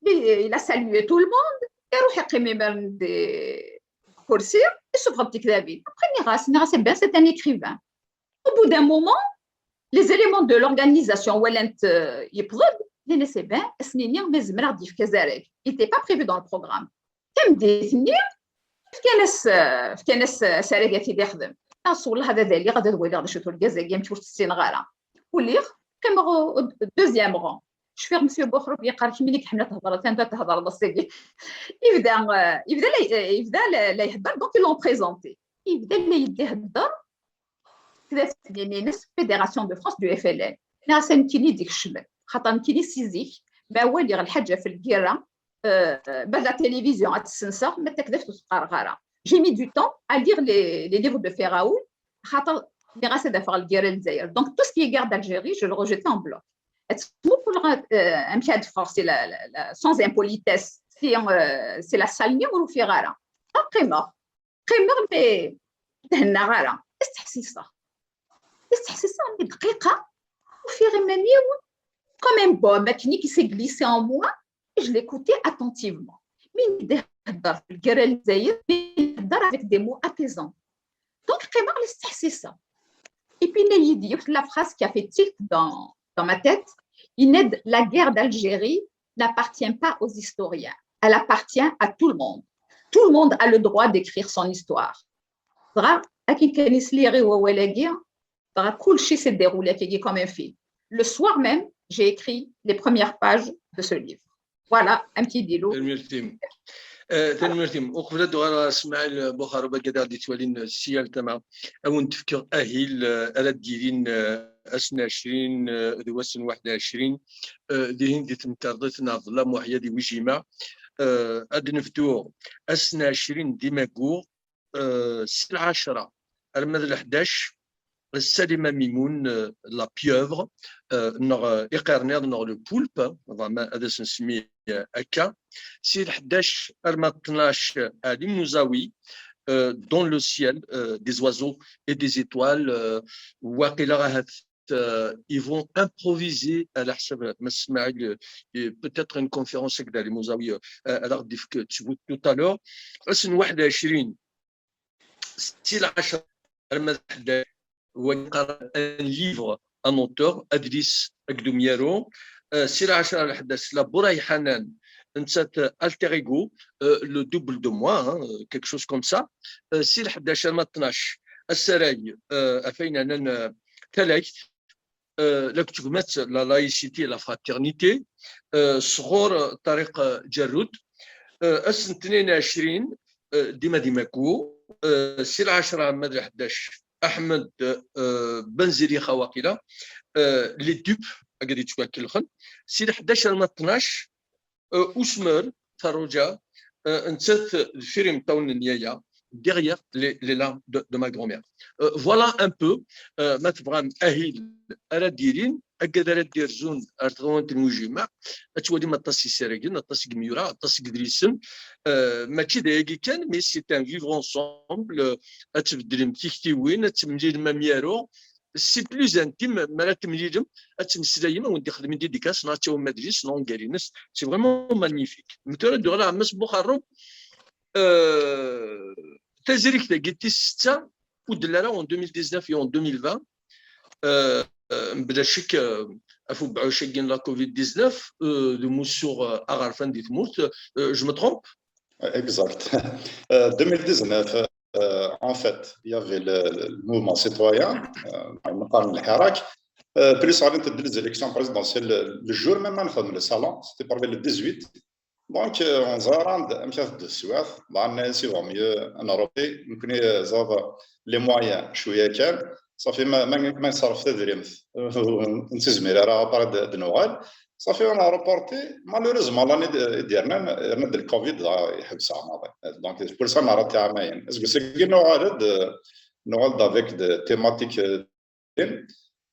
Il a salué tout le monde, iruḥ iqqim imir di kursi, isuffeɣ-d tiktabin. Après nniɣ-as, nniɣ-as, eh ben, c'est un écrivain. Au bout d'un moment, les éléments de l'organisation walan-t yewweḍ-d, nnan-as, eh ben, ad s-nini ma yezmer ad d-yefk azarag. Il n'était pas prévu dans le programme. Tameddit-nni, fkan-as, fkan-as asarag ad t-id-ixdem. As wellah ad ad aliɣ, ad ad waliɣ d acu-t urgaz-agi, amek ur t-ssineɣ ara. Uliɣ, qqimeɣ au deuxième rang. Cfiɣ Monsieur Buxrub yeqqar, kemmini i iḥemmel ad thedreḍ, anda ad thedreḍ ass-agi. Yebda, yebda la, yebda la, la ihedder, donc ils l'ont présenté. Yebda la ihedder, tella tninin-ines Fédération de France du F L N. Nniɣ-as nekkini d-ikecmen, xaṭer nekkini si zik ma waliɣ lḥaǧa f lgirra, euh, bad la télévision ad tt-senseɣ, ma d takdabt ur t-qqareɣ ara. J'ai mis du temps à lire les, les livres de Firaoul, xaṭer nniɣ-as ad afeɣ lgirra n Lezzayer. Donc tout ce qui est guerre d'Algérie, je le rejetais en bloc. Ad ttmuquleɣ, euh, amek ad ffɣeɣ si la, la, la, sans impolitesse, si, euh, si la salle-nni ur ufiɣ ara. Ad qqimeɣ. Qqimeɣ, mais ur thennaɣ ara. Isteḥsiseɣ. Isteḥsiseɣ, mi dqiqa, ufiɣ iman-iw comme un baume, akken i qui s'est glissé en moi, et je l'écoutais attentivement. Mi d-ihedder f lgirra n Lezzayer, mi d-ihedder avec des mots apaisants. Donc, qqimeɣ la steḥsiseɣ. Et puis, il y a la phrase qui a fait tilt dans, dans ma tête. Il dit, la guerre d'Algérie n'appartient pas aux historiens. Elle appartient à tout le monde. Tout le monde a le droit d'écrire son histoire. Dɣa, akken kan i sliɣ i wawal-agi, dɣa kulci s'est déroulé akkagi comme un film. Le soir même, j'ai écrit les premières pages de ce livre. Voilà, un petit dilo. Tanemmirt-im. Eh, tanemmirt-im. Uqbel ad uɣaleɣ ɣer Smaɛil Buxarub, ad d-yettwalin si yal tama, ad wen-d-fkeɣ ahil, eh, ara d-yilin, eh, ass n ɛecrin, eh, d wass n waḥed ɛecrin, eh, dihin di temkarḍit n Ɛebdella Muḥya di Wijima. Eh, ad d-nebdu ass n ɛecrin di Maggur, eh, si lɛecra arma d leḥdac, Salima Mimoun, eh, La Pieuvre, eh, neɣ, eh, Iqerniḍ, neɣ Le Poulpe, eh, ad as-nsemmi, eh, akka. Si leḥdac arma d tnac, eh, Ali Mouzaoui, eh, Dans le ciel, eh, des oiseaux et des étoiles, eh, waqila ahat, eh, ils vont improviser, ɛla ḥsab Mass Smaɛil, eh, peut-être une conférence avec Ali Mouzaoui, eh, ara ɣ-d-yefk tout à l'heure. Ass n waḥed ɛecrin, si lɛecra arma d ḥdac, wagi qqaren un livre, un auteur, adlis akked umyaru. Eh, si lɛecra ar lḥdac, la Bourayḥanan, nettat, eh, alter ego, eh, le double de moi, hein, eh, quelque chose comme ça. Eh, si lḥdac arma d tnac, asarag, eh, ɣef wayen ɛnan, eh, talagt, eh, la Kutgmat, la laïcité, la fraternité, eh, sɣur, eh, Ṭariq, eh, Ǧerrud, eh, ass n tnin ɛecrin, eh, dima di Maggur, eh, si lɛecra arma d leḥdac, Aḥmed, eh, Ben Zelixa waqila, eh, Les Dupes, agad yettwakellxen, si leḥdac arma d tnac, eh, Usmer Ferruǧa, eh, nettat deffir imeṭṭawen n yaya, derrière les, les larmes de, de ma grand-mère. Eh, voilà un peu, eh, ma tebɣam ahil ara d-yilin, agad ara d-irzun ar tɣawant n Wijima, ad twalim aṭas isaragen, aṭas n yimyura, aṭas n yidlisen, eh, mačči d ayagi kan, mais c'est un vivre ensemble, eh, ad tbeddlem tiktiwin, ad temlilem amyaru, c'est plus intime, mi ara temlilem, ad temmeslem, ad wen-d-ixdem une dédicace, neɣ ad tawim adlis, neɣ ungal-ines. C'est vraiment magnifique. Mi tura d-uɣaleɣ ɣer Mass Buxarub, euh, tazrigt-agi tis setta, ur d-telli ara en deux mille dix-neuf et en deux mille vingt, euh, euh, mebla ccek, euh, ɣef ubeɛɛuc-agi n la covid dix-neuf, euh, d umussu, euh, aɣerfan di tmurt, euh, je me trompe ? Exact. Euh, deux mille dix-neuf, euh, en fait, il y avait le, le, le mouvement citoyen, euh, نقارن الحراك. Euh, plus على les élections présidentielles, le, le jour même, on a fait le salon, c'était parmi les dix-huit. Donc, euh, on s'est rendu, on a fait de suite. Bon, c'est vaut mieux, on a repris, on connaît, euh, ça va, les moyens, شوية كان. صافي ما، ما، ما نصرف تدريمت. نتزمير راه بار د نوغال. صافي، on a reporté. Malheureusement, l'année ديالنا، l'année de la covid، يحبسها ماضي. Donc, c'est pour ça، نرى تاع ماين. Est-ce que c'est que نوغال، نوغال avec des thématiques، euh,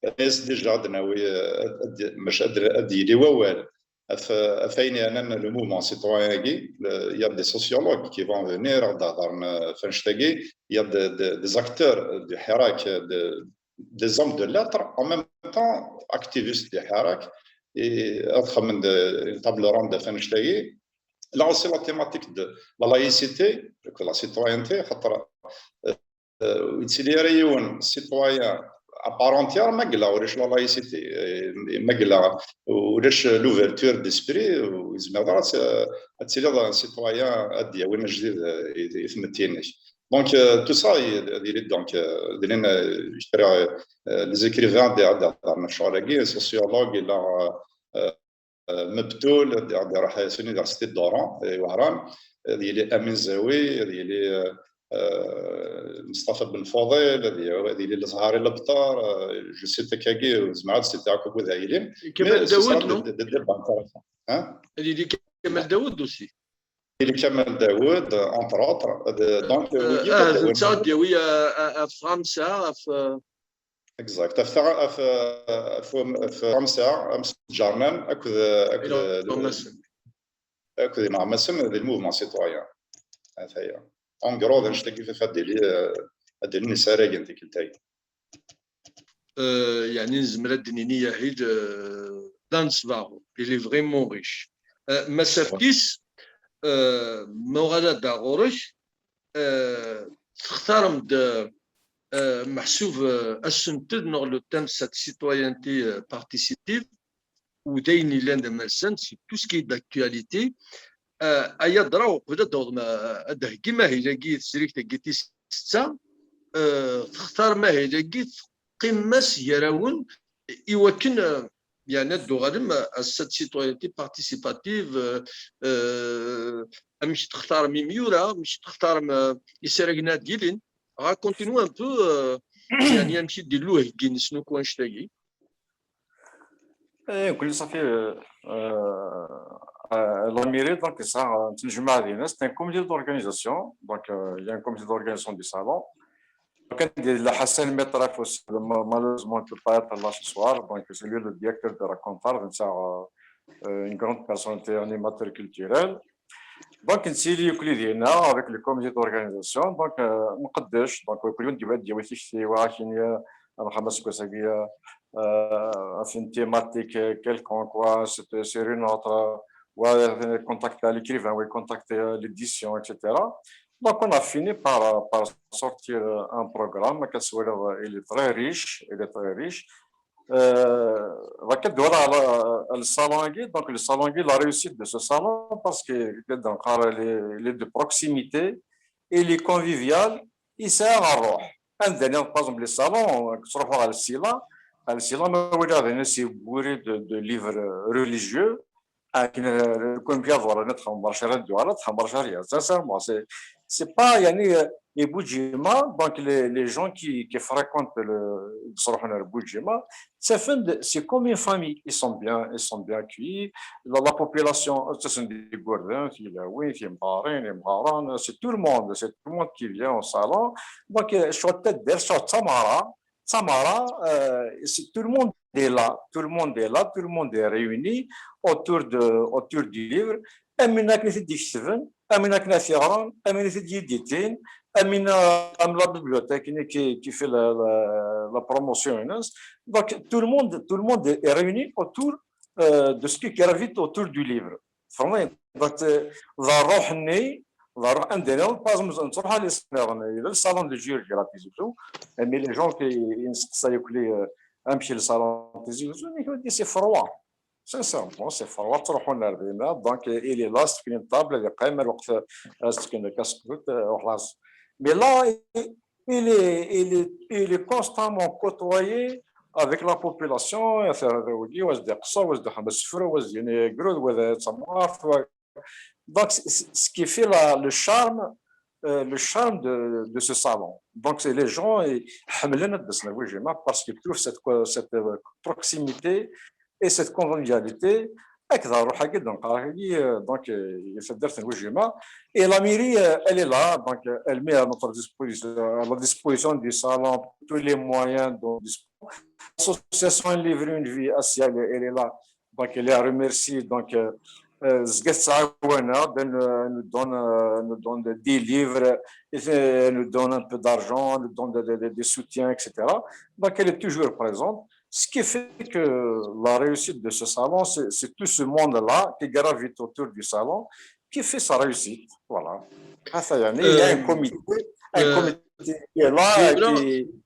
As déjà ad nawi, ad, ad, mac ad, ad yili wawal ɣef, ɣef ayen yeɛnan le mouvement citoyen-agi. Il y a des sociologues qui vont venir ad d-hedren ɣef annect-agi. Il y a de, de, des acteurs du hirak, de, des hommes de lettres, en même temps activistes du hirak, et ad xedmen de table ronde ɣef annect-agi. Là aussi, la thématique de la laïcité, de la citoyenneté, xaṭer, euh, ur yettili ara yiwen citoyen à part entière ma yella ulac la laïcité, euh, ma yella ulac l'ouverture d'esprit, ur yezmir ara ad, ad tiliḍ un citoyen ad d-yawin ajdid, euh, i, i tmetti-nnek. Donc, euh, tout ça, il, il est donc, euh, d lin, euh, je dirais, euh, les écrivains de, de, de, de, les sociologues, il a, euh, euh, Mebtoul, ad iruḥ s l'université de Doran, i Wehran, ad yili Amin Zawi, ad yili, euh, Mustafa Ben Fadil, ad y-, ad yili Lezhari Lebtar, euh, je cite kagi, zemreɣ ad citeɣ akk wid ara yilin. Kamal Daoud, non? Des débats intéressants. Hein? Ad yili Kamal Daoud aussi. Ad yili Kamal Daoud, entre autres. Donc, euh, ah, d netta ad d-yawi, euh, ɣef Fransa, ɣef, euh, Exact. Ɣef, ɣef, ɣef, ɣef Fransa, amsejjarman akked, akked, akked ineɣmasen di le mouvement citoyen. Ata-ya. En gros, d annect-agi i ad d-yili, ad d-yili isaragen tikkelt-agi. Euh, yeɛni nezmer ad d-nini ahil, euh, d anesbaɣur. Il est vraiment riche. Euh, Mass Afkis, euh, ma uɣaleɣ-d ɣur-k, euh, textarem-d, euh, meḥsub, euh, asentel neɣ le thème, cette citoyenneté, euh, participative, ou d ayen yellan d amalsan, c'est tout ce qui est d'actualité. Euh, ay adra, uqbel ad d-tawḍem, euh, ad d-theggim ahil-agi, tesrikt-agi tis setta, euh, textarem ahil-agi, teqqimem-as gar-awen, i wakken, euh, yeɛni ad d-tuɣalem à cette citoyenneté participative, euh, euh, amek textarem imyura, amek textarem, euh, isaragen ad d-yilin. Racontez-nous un peu, euh, yeɛni amek i d-illu uheggi-nsen akk annect-agi. Eh, nekkni صافي, euh, euh, la mairie, donc, ça, euh, c'est un comité d'organisation, donc, euh, il y a un comité d'organisation du salon. Donc, il y a Hassan Metraf aussi, ma-, malheureusement, il ne peut pas être là ce soir, donc c'est lui le directeur de Racontar, donc ça, euh, euh, une grande personnalité, animateur culturel. Donc, nettili nekkni dinna avec le comité d'organisation, donc, euh, nqeddec, donc, kul yiwen ad d-yawi tikti, wa akken, euh, nxemmem aseggas-agi, euh, euh, ɣef une thématique quelconque, quoi, c'est, c'est une autre, ou contacter l'écrivain, ou contacter l'édition, et cetera. Donc, on a fini par, par sortir un programme qui, il est très riche, il est très riche. Euh, donc, voilà, le, le salon, donc le salon, la réussite de ce salon, parce que donc, il est, il est de proximité, il est convivial, il sert à roi. Par exemple, les salons, que ce soit à Silla, à Silla, c'est bourré de, de livres religieux, akken, euh, le combien voilà, notre marché, voilà, marché, sincèrement, c'est, c'est pas, yani, euh, et Bujima, donc les, les gens qui, qui fréquentent le, Bujima, c'est comme une famille, ils sont bien, ils sont bien accueillis. La, la population, ce sont des Gourdins, c'est tout le monde, c'est tout le monde qui vient au salon. Donc, euh, je suis peut-être, je suis Tamara, Tamara, euh, tout le monde est là, tout le monde est là, tout le monde est réuni autour de, autour du livre. Am win akken i t-id-iketben, am win akken i t-yeɣran, am win i t-id-yeditin, am win, euh, am la bibliothèque qui, qui fait la, la, la promotion. Donc, tout le monde, tout le monde est réuni autour, euh, de ce qui gravite autour du livre. Vraiment, donc, euh, la roh ni, la roh indéniable, pas besoin de le salon de jeu, mais les gens qui, ça y est, euh, un petit le salon de jeu, c'est froid. Sincèrement, c'est froid, trop en Ardène. Donc, il est là, c'est une table, il est quand même, euh, c'est une casquette, euh, au glace. Mais là, il, il est, il est, il est constamment côtoyé avec la population, il y a des Qsar, il y a des Hamas, il y a des Négros, il y a des Samar, donc, c'est, c'est ce qui fait la, le charme, euh, le charme de, de ce salon. Donc, c'est les gens, ils, parce qu'ils trouvent cette, cette, euh, proximité et cette convivialité. Avec la roh, euh, donc, euh, il fait d'être un juma. Et la mairie, euh, elle est là, donc, euh, elle met à notre disposition, à la disposition du salon tous les moyens dont nous disposons. l'association Un livre, une vie, Asia, elle, elle est là. Donc, elle est à remercier. Donc, euh, euh, zga tettɛawan-aɣ, elle nous, elle nous donne, euh, nous donne des livres, et elle nous donne un peu d'argent, elle nous donne des, des, des soutiens, et cetera. Donc, elle est toujours présente. Ce qui fait que la réussite de ce salon, c'est tout ce monde-là qui gravite autour du salon, qui fait sa réussite. Voilà. Il y a un comité, un comité qui est là.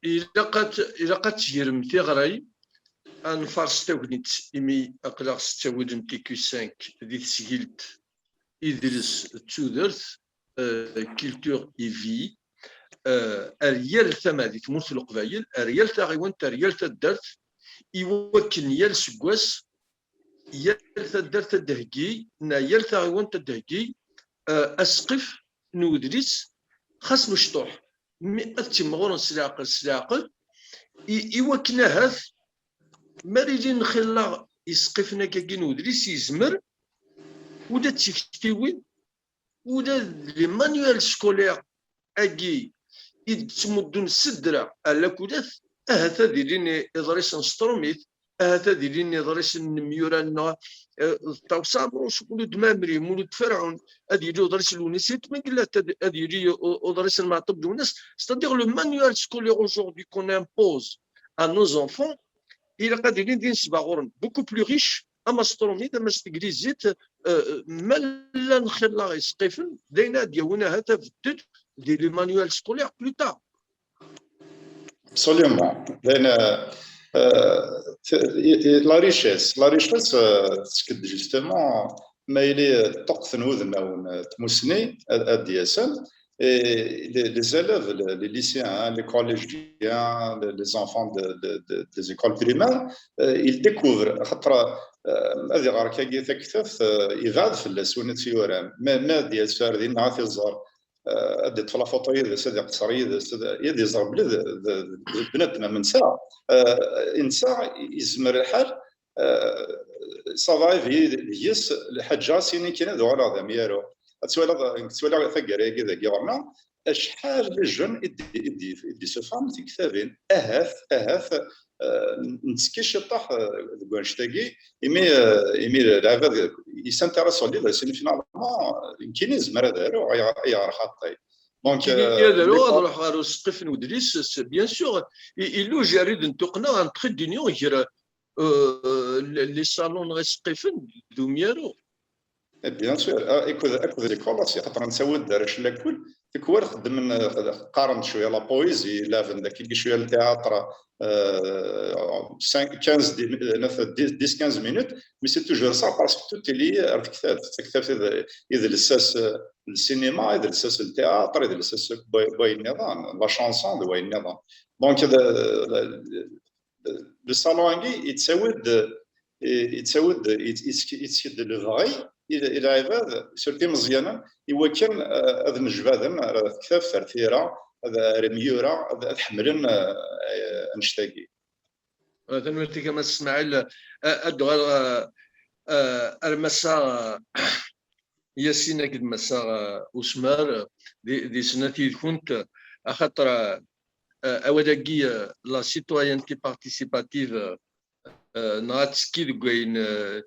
Ilaq ad tegrem tiɣri, ad nfaṛes tagnit, imi aql-aɣ s ttawil n T Q cinq di tesgilt idles d tudert, culture et vie, ar yal tama di tmurt n Leqbayel, ar yal taɣiwant, ar yal taddart, i wakken yal seggas yal taddart ad d-theggi, neɣ yal taɣiwant ad d-theggi aseqqif n udlis, xas mecṭuḥ, mi ad ttimɣuren s leɛqel, s leɛqel, i wakken ahat, mi ara ilin xillaɣ iseqqifen-agi n udlis, yezmer ula d tiktiwin, ula d les manuels scolaires agi i d-ttmuddun s ddreɛ ar lakulat, ahat ad ilin iḍrisen s trumit, ahat ad ilin iḍrisen n yimyura-nneɣ, eh, d Ṭawes Ɛemruc, Mulud Mɛemmri, Mulud Ferɛun, ad yili uḍris n Lewnis Ayt Mengellat, ad, ad yili u-, uḍris n Meɛtub Lwennas. C'est-à-dire le manuel scolaire aujourd'hui qu'on impose à nos enfants, ilaq ad ilin d inesbaɣuren beaucoup plus riches, ama s trumit, ama s teglizit, eh, ma llan xillaɣ iseqqifen, d ayen ad d-yawin ahat abeddel di les manuels scolaires plus tard. Absolument. Then, euh, euh, la richesse, la richesse, euh, c'est que justement, ma il est ṭṭuqqet n wudmawen, euh, tmussni, ad, ad d-yasen, et les, les élèves, les, les lycéens, hein, les collégiens, les, les enfants de, de, de, des écoles primaires, euh, ils découvrent, xaṭer, euh, ad iɣer kagi taktabt, euh, ibɛed fell-as win i tt-yuran. Ma, ma ad d-yas ar dinna ad t-iẓer, euh, ad d-iṭṭef la photo yid-s, ad iqeṣṣer yid-s, ad, ad iẓer belli d, d, d, d bnadem am netta. Euh, netta yezmer lḥal, euh, ça va arriver deg-s lḥaǧa, sini kan ad uɣaleɣ d amyaru. Ad twalaḍ, ad twalaɣ taggara-agi dagi ɣur-neɣ, acḥal n jeunes i d-, i d-, i d-issufɣen tiktabin. Ahat, ahat, euh, nettekki ciṭṭaḥ, euh, deg wannect-agi, imi, euh, imi lɛibad yessintéressun d idlisen, finalement, nekkini nezmer ad aruɣ, ayɣer, ayɣer xaṭi. Donc, euh, ad aruɣ, ad ruḥeɣ ɣer useqqif n udlis, c'est bien sûr, i, illu jarrid n tuqqna, un trait d'union, gar, euh, les, les salons n iseqqifen d umyaru. Eh, bien sûr, ah, akked, akked l'école aussi, xaṭer nettawi-d arrac n lakul, tikwal xeddmen, eh, qqaren-d cwiya la poésie, laben daki cwiya le théâtre, euh, cinq, quinze, dix, dix, quinze minutes, mais c'est toujours ça, parce que tout est lié ar tektabt. Taktabt i d, i d lsas, eh, le cinéma, i d lsas le théâtre, i d lsas n way-, wayen nniḍen, la chanson d wayen nniḍen. Donc, le, le, le, le salon-agi yettawi-d, yettawi-d, yett-, yett-, yettki-d lebɣi i, i lɛibad, surtout imeẓyanen, i wakken, eh, ad nejbaden ar tektabt, ar tira, ad, ar imyura, ad, ad ḥemmlen, eh, annect-agi. Eh, tanemmirt-ik a Mass Smaɛil. Eh, ad d-uɣaleɣ, eh, eh, ar Massa, eh, Yasin akked Massa, eh, Usmar, eh, di, di snat yid-kunt, eh, axaṭer, eh, eh, awal-agi, eh, la citoyenneté participative, eh, eh, neɣ ad tekki deg wayen, eh,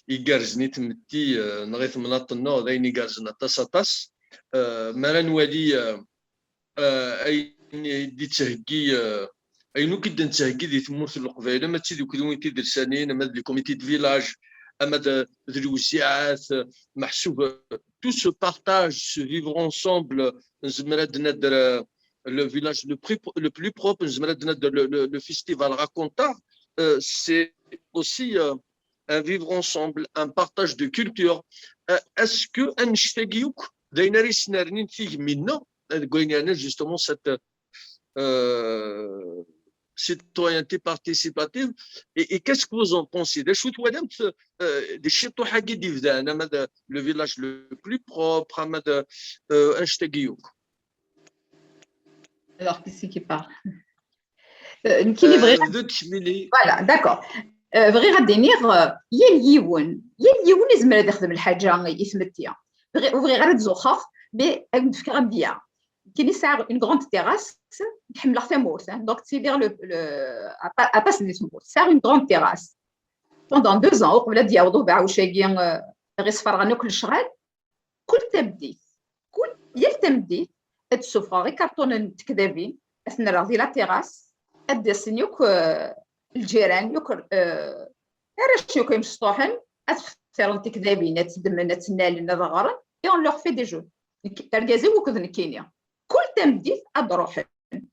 igerrzen i tmetti, eh, neɣ i temnaḍt-nneɣ, d ayen igerrzen aṭas, aṭas. Eh, mi ara nwali, eh, eh, ayen i d-yettheggi, eh, ayen akk i d-nettheggi di tmurt n Leqbayel, ama d tidukliwin tidelsanin, ama d les comités de village, ama d, d lewziɛat, eh, meḥsub, eh, tout ce partage, ce vivre ensemble, eh, nezmer ad d-nader, eh, le village le plus, le plus propre, nezmer ad d-nader le, le, le festival Raconta, euh, c'est aussi, euh, un vivre ensemble, un partage de culture. Euh, est-ce que annect-agi akk d ayen ara yesnernin tigemmi-nneɣ, euh, deg wayen yeɛnan justement cette, euh, citoyenneté participative, et, et qu'est-ce que vous en pensez? D acu twalamt, euh, di ciṭuḥ-agi d-ibdan, ama d le village le plus propre, ama d, euh, annect-agi akk? Alors, qui c'est qui parle? Euh, nekkini bɣiɣ ad... Bdu-d kemmini. Voilà, d'accord. Euh, bɣiɣ ad d-iniɣ, euh, yal yiwen, yal yiwen izmer ad ixdem lḥaǧa i tmetti. Bɣi-, ur bɣiɣ ara ad zuxxeɣ, mais ad m-d-fkeɣ amedya. Nekkini sɛiɣ une grande terrasse, ḥemmleɣ tamurt, hein, donc ttiliɣ le, le, à pas, à pas di tmurt. Sɛiɣ une grande terrasse. Pendant deux ans, uqbel ad d-yaweḍ ubeɛɛuc-agi, euh, ɣ-isferɣen akk lecɣal, kul tameddit, kul, yal tameddit, ad d-ssufɣeɣ ikarṭunen n tekdabin, ad ten-rreɣ di la terrasse, ad d-asen yakk, euh, lǧiran, yakk, euh, arrac yakk imecṭuḥen, ad xtiren tikdabin, ad tt-ddmen, ad tt-nnalen, ad ɣren, et on leur fait des jeux. Nekk, argaz-iw akked nekkini. Kul tameddit ad d-ruḥen.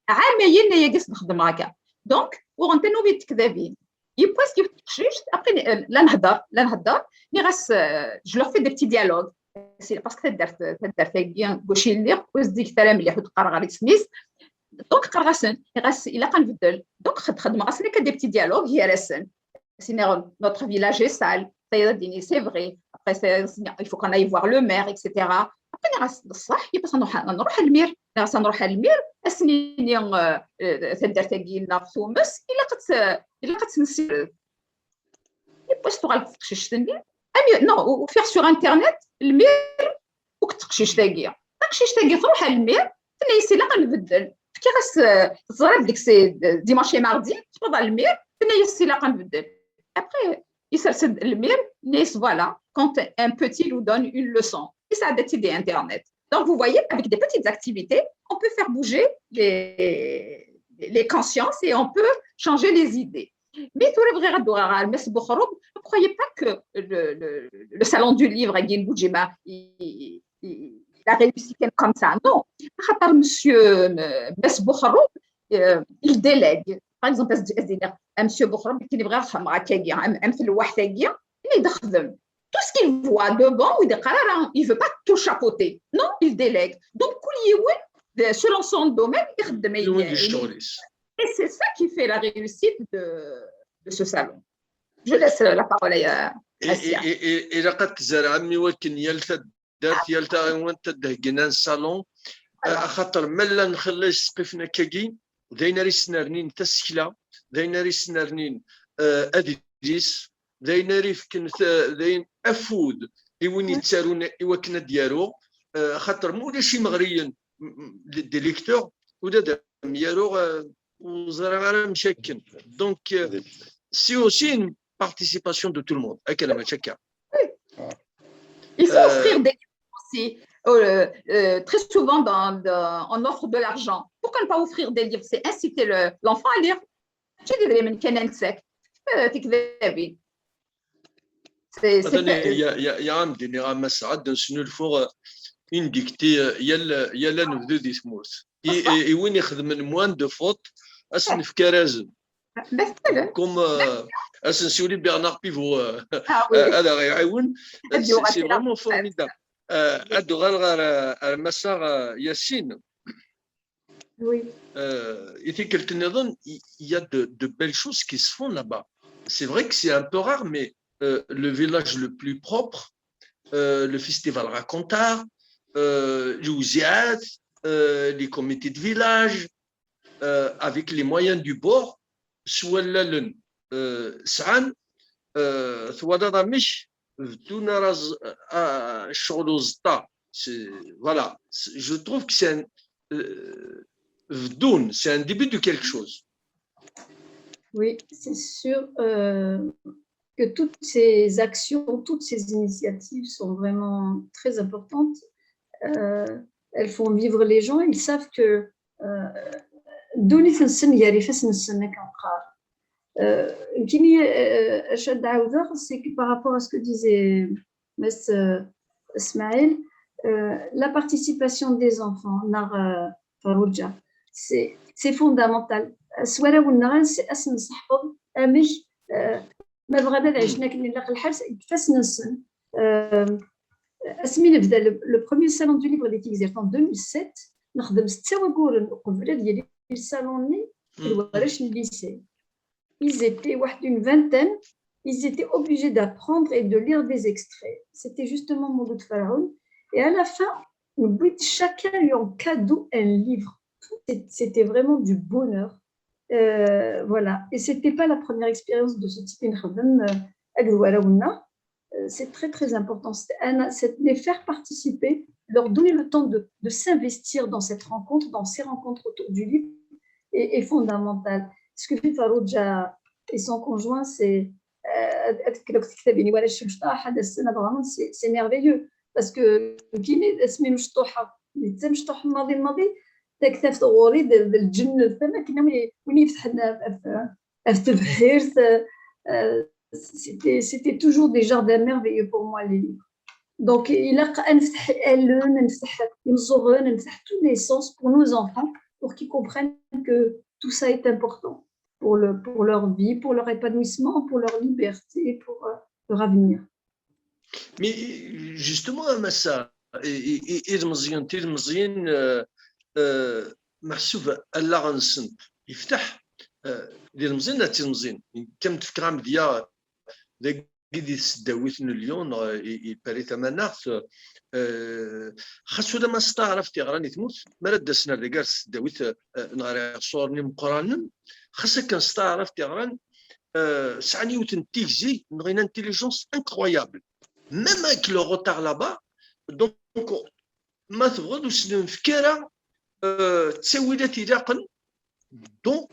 Ɛamayen ayagi s-d-xeddmeɣ akka. Donc, uɣen tanubi n tekdabin. Yiwwas yiwet teqcict, après, euh, la nhedder, la nhedder, nniɣ-as, euh, je leur fais des petits dialogues. C'est parce que taddart, taddart-agi, gauche lliɣ, ur zdiget ara mliḥ, ur d-qqareɣ ara isem-is. Donc, qqareɣ-asen, nniɣ-as, ilaq ad nbeddel. Donc, xed-, xedmeɣ-asen akka des petits dialogues, gar-asen. Sinon, notre village est sale. C'est vrai. Après, c'est, il faut qu'on aille voir le maire, et cetera. Après, nniɣ-as, d ṣṣeḥ, yiwwas ad nruḥ, ad nruḥ ɣer lmir. Nniɣ-as, ad nruḥ ɣer lmir, ad sen-nini, euh, euh, taddart-agi-nneɣ tumes, ilaq ad tt-, ilaq ad tt-nessired. Yiwwas tuɣal teqcict-nni, am, non, ufiɣ sur Internet, lmir, akked teqcict-agi. Taqcict-agi truḥ ɣer lmir, tenna-yas, ilaq ad nbeddel. Fkiɣ-as, euh, teẓriḍ deg c'est, euh, dimanche et mardi, tewweḍ ɣer lmir, tenna-yas, ilaq ad nbeddel. Après, isers-d lmir, tenna-yas, voilà, quand un petit nous donne une leçon. Isɛedda-tt-id di Internet. Donc, vous voyez, avec des petites activités, on peut faire bouger les, les consciences et on peut changer les idées. Mais tura bɣiɣ ad d-uɣaleɣ ɣer Mass Boukhroub, ne croyez pas que le, le, le salon du livre à Guy Boudjima, il, il, il a réussi comme ça. Non. Xaṭer monsieur, euh, Mass Boukhroub, euh, il délègue. Par exemple, as-, as-, as-, monsieur Boukhroub, il dit, am, am, am, tout ce qu'il voit devant, il dit, il veut pas tout chapeauter. Non, il délègue. Donc, kul yiwen, selon son domaine, ixeddem ayen, ayen. Et c'est ça qui fait la réussite de, de ce salon. Je laisse la parole à, à Sia. Ilaq ad tzerɛem i wakken yal taddart, yal taɣiwant ad d-heggen un salon. Voilà. Axaṭer ma llan xilla isqifen akkagi, d ayen ara yesnernin tasekla, d ayen ara yesnernin, euh, adlis, d ayen ara yefken ta-, d ayen afud i win yettarun i wakken ad d-yaru, euh, axaṭer ma ulac imeɣriyen, m-, m-, des, des lecteurs, ula d am-yaruɣ, euh, ur ẓriɣ ara amek akken. Donc, euh, c'est aussi une participation de tout le monde. Akka, mačči akka. Il faut offrir des livres aussi. Euh, euh, très souvent, dans, dans, on offre de l'argent. Pourquoi ne pas offrir des livres ? C'est inciter le, l'enfant à lire. Mačči d idrimen kan ad nettak, euh, tikdabin. C'est, c'est... Attendez, il y a, il y a, il y a un dîner à Massaad, dans une fois, euh, une dictée, euh, yal, yal anebdu di tmurt. I, i, i win ixedmen moins de fautes, ad s-nefk arazen. Comme, euh, ad s-nsiwel i Bernard Pivot, euh, ah, oui, euh, ad aɣ-iɛiwen. C'est, c'est vraiment formidable. Euh, ad uɣaleɣ ɣer, euh, ɣer Massa, euh, Yassine. Oui. Euh, i tikkelt nniḍen, il y a de, de belles choses qui se font là-bas. C'est vrai que c'est un peu rare, mais, euh, le village le plus propre, euh, le festival Racontar, euh, les ouziat, euh, les comités de village, euh, avec les moyens du bord, s wallalen, euh, sɛan, euh, twalaḍ amek beddun ara z-, a, ccɣel uẓeṭṭa. C'est, voilà, c'est, je trouve que c'est un, euh, beddun, c'est un début de quelque chose. Oui, c'est sûr, euh, que toutes ces actions, toutes ces initiatives sont vraiment très importantes. Euh, elles font vivre les gens. Ils savent que, euh, ddunit-nsen gar ifassen-nsen, akken qqar. Euh, nekkini, euh, acu ad d-ɛawdeɣ, c'est que par rapport à ce que disait Mass, euh, Smaïl, euh, la participation des enfants, neɣ, euh, Farouja, c'est, c'est fondamental. S warraw-nneɣ, ad s-, ad sen-nseḥfeḍ amek, euh, ma bɣan ad ɛicen akken ilaq lḥal deg ifassen-nsen. Euh, asmi nebda le, le premier salon du livre di Tigzirt en deux mille sept, nexdem setta waguren uqbel ad yili le salon-nni d warrac n lycée. Ils étaient واحد une vingtaine, ils étaient obligés d'apprendre et de lire des extraits. C'était justement Mouloud Faraoun. Et à la fin, on, chacun lui en cadeau un livre. C'était vraiment du bonheur. Euh, voilà. Et c'était pas la première expérience de ce type, euh, c'est très, très important. C'est un, c'est de les faire participer leur donner le temps de, de s'investir dans cette rencontre, dans ces rencontres autour du livre, est, est fondamental. Ce que fait Farouja et son conjoint, c'est euh, ad-, ad-, ad-, ad-, ad-, ad-, ad-, ad-, ad-, ad-, ad-, ad-, ad-, ad-, c'est merveilleux. Parce que كاين اسمي مشطوحه، اللي حتى مشطوح الماضي، الماضي تكتفت غوري ديال الجنه، فما كنا وين، وين يفتح لنا في، في تبحير. C'était, c'était toujours des jardins merveilleux pour moi, les livres. Donc, il a نفتح الون، نفتح يمزورن، نفتح tous les sens pour nos enfants, pour qu'ils comprennent que tout ça est important pour, le, pour leur vie, pour leur épanouissement, pour leur liberté, pour euh, leur avenir. Mais justement, a Massa, ilmeẓyen, tilmeẓyin, meḥsub allaɣ-nsent yefteḥ, d ilmeẓyen neɣ d tilmeẓyin, kan tefka amedya dagi di tesdawit n Lyon, neɣ i Paris tamaneɣt, xas ulamma s taɛrabt yeɣran i tmurt, mi ara d-asen ar dagi ar tesdawit neɣ ar iɣsuren imeqqranen, xas akken s taɛrabt yeɣran, sɛan yiwet n tigzi neɣ une intelligence incroyable, même avec le retard là-bas. Donc, ma tebɣiḍ, ur sen-nefk ara ttawilat ilaqen dans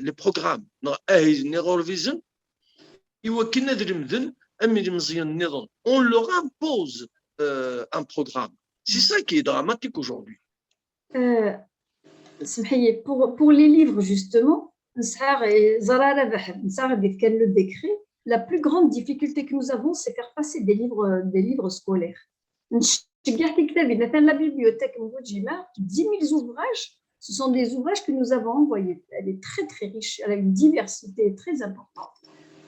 les programmes neɣ ahil-nni ɣur-bizen, i wakken ad lemden am ilmeẓyen nniḍen. On leur impose un programme. C'est ça qui est dramatique aujourd'hui. Pour les livres, justement, ẓer Rabaḥ, nesɛa kan le décret. La plus grande difficulté que nous avons, c'est faire passer des livres, des livres scolaires. Nceggeɛ tiktabin, atan la bibliothèque n Bujima, dix mille ouvrages, ce sont des ouvrages que nous avons envoyés. Elle est très, très riche, elle a une diversité très importante.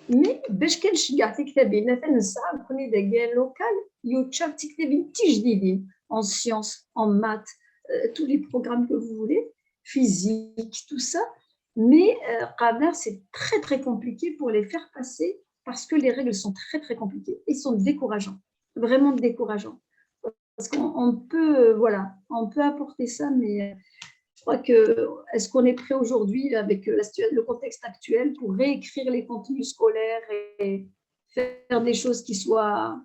Mais bac kan nceggeɛ tiktabin, atan nesɛa nekkni dagi un local yeččur d tiktabin tijdidin, en sciences, en maths, euh, tous les programmes que vous voulez, physique, tout ça. Mais euh, c'est très, très compliqué pour les faire passer parce que les règles sont très, très compliquées et sont décourageantes, vraiment décourageantes. Parce qu'on peut, voilà, on peut apporter ça, mais je crois que est-ce qu'on est prêt aujourd'hui, avec le contexte actuel, pour réécrire les contenus scolaires et faire des choses qui soient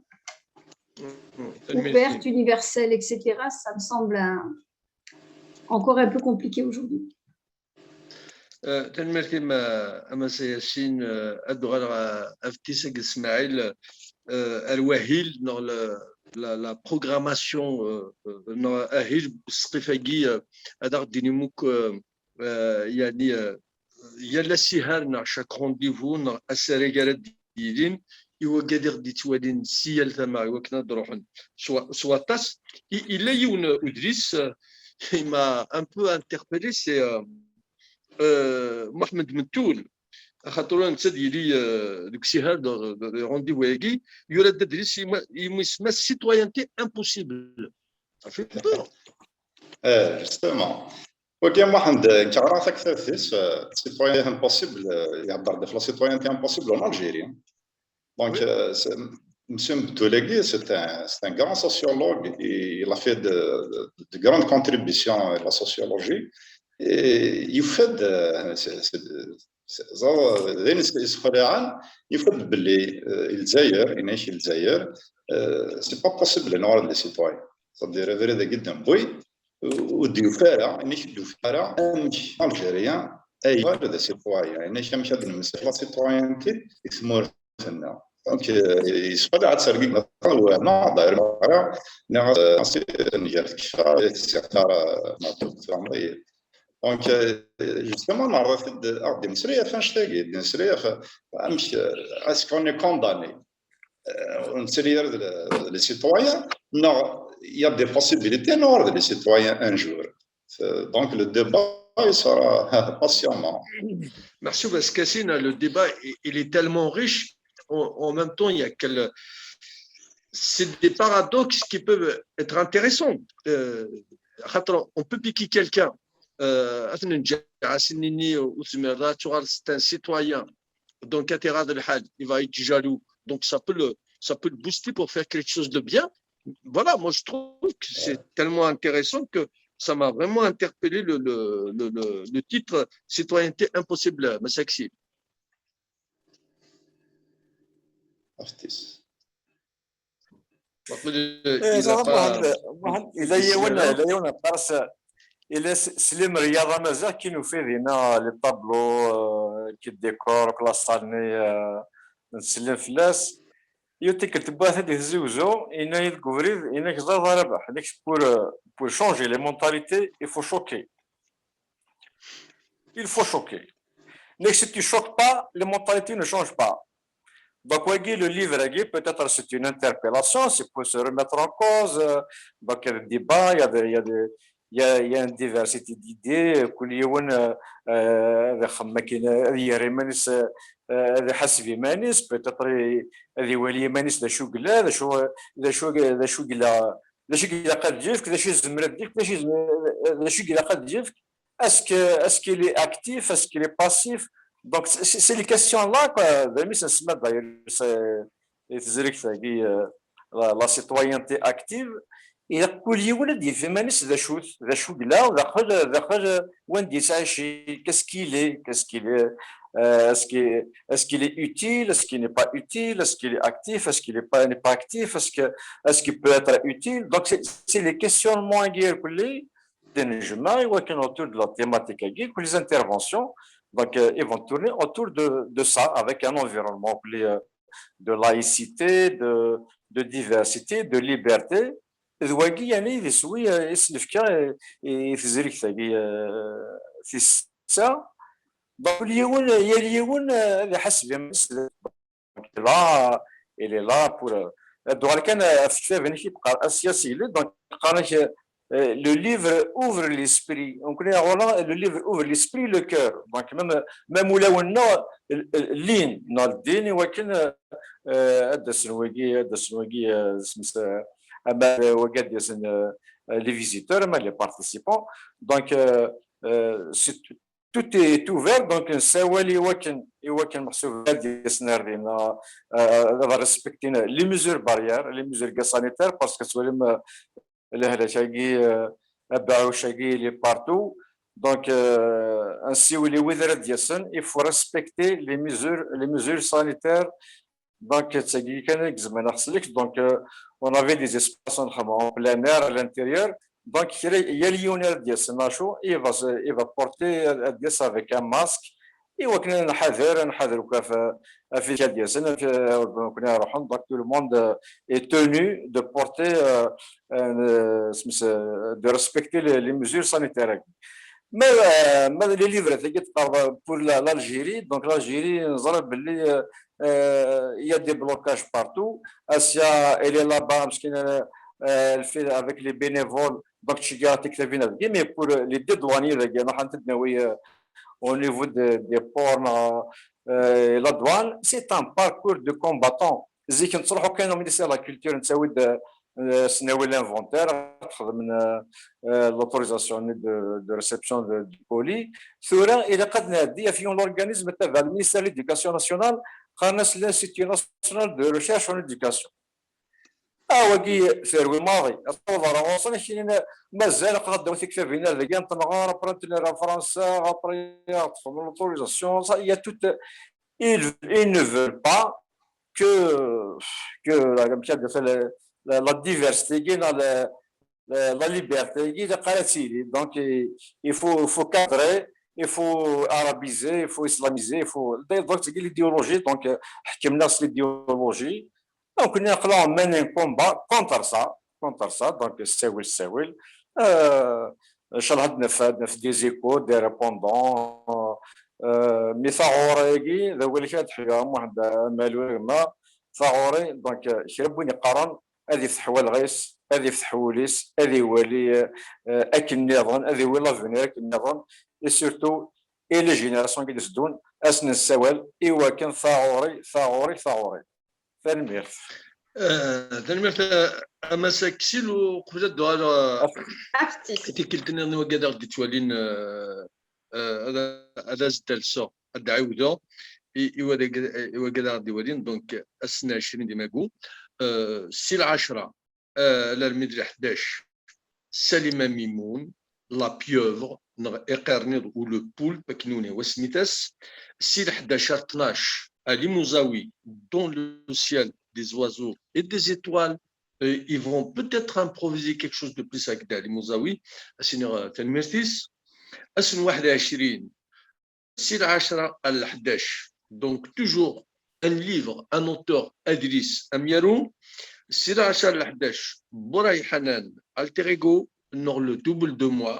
ouvertes, universelles, et cetera. Ça me semble un, encore un peu compliqué aujourd'hui. Tanemmirt-im a Massa Yasin. Ad d-uɣaleɣ ɣef Tis Aged Smaɛil, ar wahil neɣ la programmation neɣ ahil n usqif-agi, ad aɣ-d-tinim akk, yeɛni, yal asiher neɣ chaque rendez-vous neɣ asarag ara d-yilin i wigad i ɣ-d-yettwalin si yal tama i wakken ad d-ruḥen s waṭas. Yella yiwen udlis qui m'a un peu interpellé, c'est Muḥemmed Mettul, axaṭer ula netta ad yili deg usiher, deg rendez-vous-agi, yura-d adlis imi isemma Citoyenneté impossible. Ça fait peur. Justement. Wagi, Muḥend, nekk ɣriɣ taktabt-is, Citoyenneté impossible, ihedder-d ɣef la citoyenneté impossible en Algérie. Donc, Monsieur Mettul-agi, c'est un, c'est un grand sociologue, et il a fait de, de, de grandes contributions à la sociologie. Et il fait de, c'est, c'est, d ayen yesxelɛen, yufa-d belli Lezzayer, yenna-ak Lezzayer, c'est pas possible ad nuɣal d les citoyens. C'est-à-dire, abrid-agi d-newwi, ur d-yufi ara, yenna-ak ur d-yufi ara amek Algérien ay yuɣal d citoyen, yenna-ak amek ad nemmeslay la citoyenneté deg tmurt-nneɣ. Donc, yesxelɛen-t, yergeg, wehmeɣ, ur ẓriɣ ara, nniɣ-as, nger tekfa, ur tt-ssineɣ ara, ma tfehmeḍ-iyi. Donc, justement, neɛreḍ-it-id ad ɣ-d-yemmeslay ɣef annect-agi, ad d-yemmeslay ɣef amek, est-ce qu'on est condamné, ur nettili ara d les citoyens, neɣ il y a des possibilités ad nuɣal d les citoyens un jour. Donc, le débat, il sera passionnant. Merci, parce que sinon, le débat, il est tellement riche. En, en même temps, il y a quel... c'est des paradoxes qui peuvent être intéressants. Euh, on peut piquer quelqu'un. Euh, c'est un citoyen. Donc, il va être jaloux. Donc, ça peut le, ça peut le booster pour faire quelque chose de bien. Voilà, moi, je trouve que c'est tellement intéressant que ça m'a vraiment interpellé le, le, le, le titre Citoyenneté impossible, Massa Yasin. Artiste. Waqil, eh, il a pas Mohamed, Mohamed, il a yiwen, il a yiwen aṭas, il a s-, slim riyada maziɣ, ki nufi dina les tableaux, euh, ki décor, la salle-nni, euh, nsellem fell-as. Yiwet tikkelt wwiɣ-t-id di Tizi Wezzu, yenna-yi deg ubrid, yenna-k ẓriḍ a Rabaḥ, yenna-k pour, euh, pour changer les mentalités, il faut choquer. Il faut choquer. Mais si tu choques pas, les mentalités ne changent pas. Donc, wagi, le livre-agi, peut-être c'est une interpellation, c'est pour se remettre en cause. Euh, donc, il y a des débats, il y a des, il y a des, il y a, il y a une diversité d'idées. Kul yiwen, euh, euh, ad ixemmem akken, ad yerr iman-is, euh, ad iḥaseb iman-is, peut-être i-, ad iwali iman-is d acu yella, d acu, d acu, d acu yella, d acu i ilaq ad d-yefk, d acu yezmer ad d-yefk, d acu yezmer, d acu i ilaq ad d-yefk. Est-ce que, est-ce qu'il est actif, est-ce qu'il est passif? Donc, c'est, c'est les questions-là, quoi. D amis, c'est, c'est, c'est, c'est, euh, la, la citoyenneté active. Et kul yiwen ad yaf iman-is d acu-t, d acu yella, daxel, daxel, wanda yettɛici, qu'est-ce qu'il est, qu'est-ce qu'il est, euh, est-ce qu'il, est-ce qu'il est utile, est-ce qu'il n'est pas utile, est-ce qu'il est actif, est-ce qu'il n'est pas, n'est pas actif, est-ce que, est-ce qu'il peut être utile. Donc, c'est, c'est les questionnements qui, تنجمع, et autour de la thématique, que les interventions, donc, euh, ils vont tourner autour de, de ça, avec un environnement, euh, de laïcité, de, de diversité, de liberté. D wagi, yani, d iswi, euh, i s-nefka, euh, i tezrigt-agi, euh, tis sa. Donc, yal yiwen, yal yiwen, euh, ad iḥaseb iman-is. Donc, là, il est là pour, euh, donc, kan, euh, ɣef tktabin-ik i d-qqar Asya Siglet, donc, qqaren-ak, euh, le livre ouvre l'esprit. Donc, le livre ouvre l'esprit, le cœur. Donc, même, même ulawen-nneɣ, l-, l-, llin, neɣ ldin, i wakken, euh, euh, ad d-asen wagi, ad d-asen wagi, euh, sms-, euh, ama wagi ad d-yasen, euh, euh, les visiteurs, ama les participants. Donc, euh, euh, c'est tout, tout est ouvert, donc, nessawal i wakken, i wakken meḥsub ad d-yasen ar dina, euh, ad respectin les mesures barrières, les mesures sanitaires, parce que tettwalim, euh, lehlak-agi, euh, abeɛɛuc-agi, il est partout. Donc, euh, nsiwel i wid ara d-yasen, il faut respecter les mesures, les mesures sanitaires. Donc, d tagi kan i yezmer ad ɣ-tsellek. Donc, euh, on avait des espaces en, en plein air, à l'intérieur. Donc, kra, yal yiwen ara d-yasen, acu, il va se, il va porter, euh, ad d-yas avec un masque. I wakken ad nḥader, ad nḥader akk ɣef, ɣef wid ad d-yasen, ɣef, ɣef wakken ad ruḥen. Donc, tout le monde, euh, est tenu de porter, euh, euh, sms-, euh, de respecter les, les mesures sanitaires. Mais, euh, mais les livres, c'est pour la, l'Algérie. Donc, l'Algérie, neẓra belli, euh, euh, il y a des blocages partout. Asya, elle est là-bas, parce qu'elle, euh, elle fait avec les bénévoles. Donc, tu gardes tes clavines avec. Mais pour, euh, les dédouaner, les gars, euh, au niveau de, des ports, euh, euh, la douane, c'est un parcours de combattant. Zik nettruḥu kan au ministère de la culture, nettawi-d, euh, s-nawi l'inventaire, xedmen, euh, euh, l'autorisation de, de réception de, du colis. Tura, ilaq ad nɛeddi ɣef yiwen l'organisme tabaɛ le ministère de l'éducation nationale, qqaren-as l'Institut national de recherche en éducation. Ah, wagi, terwi maḍi. Ad taweḍ ɣer ɣur-sen, ad k-inin, mazal, aql-aɣ ddaw tiktabin-a, dagi, ad ntenɣer, après ad ntenɣer ɣer Fransa, après ad ṭṭfen l'autorisation. Ça, il y a tout, ils, ils ne veulent pas que, que la, la, la, la diversité, la, la, la liberté, donc, il, il faut, il faut cadrer, il faut arabiser, il faut islamiser, il faut, donc, c'est l'idéologie, donc, euh, حكمنا sur l'idéologie. Donc, on est en plein combat contre ça, contre ça, donc, c'est oui, c'est oui. Euh, inchallah, on a fait, on a fait des échos, des répondants, euh, mais ça aurait, donc, euh, kra n win yeqqaren, ad yefteḥ walɣ-is, ad yefteḥ wul-is, ad iwali, euh, akken nniḍen, ad iwali l'avenir akken nniḍen, et surtout, et les générations qui d-iteddun, ad sen-nessawal i wakken taɣuri, taɣuri, taɣuri. Tanemmirt. Euh, tanemmirt, euh, a Massa Ksil, uqbel ad d-uɣaleɣ, euh, tikkelt nniḍen i wagad aɣ-d-ittwalin, euh, euh, ad, ad as-d-alseɣ, ad d-ɛiwdeɣ i, i wagad, i wagad aɣ-d-iwalin, donc, ass n ɛecrin di Magu, euh, si lɛecra, euh, alarmi d leḥdac, Salima Mimoun, La Pieuvre, neɣ Iqirniḍ ou Le Poulpe, akken i wen-ihwa wasmi-tas, si leḥdac ar tnac, Ali Mouzaoui, Dans le ciel des oiseaux et des étoiles, Euh, ils vont peut-être improviser quelque chose de plus هكذا لموزاوي. Ad s-iniɣ, euh, tanemmirt-is. Ass n waḥed u ɛecrin, si lɛecṛa ar leḥdac. Donc, toujours un livre, un auteur, adlis amyaru. Si lɛecṛa ar leḥdac, Buray Ḥanan, Alter Ego, neɣ Le Double de Moi.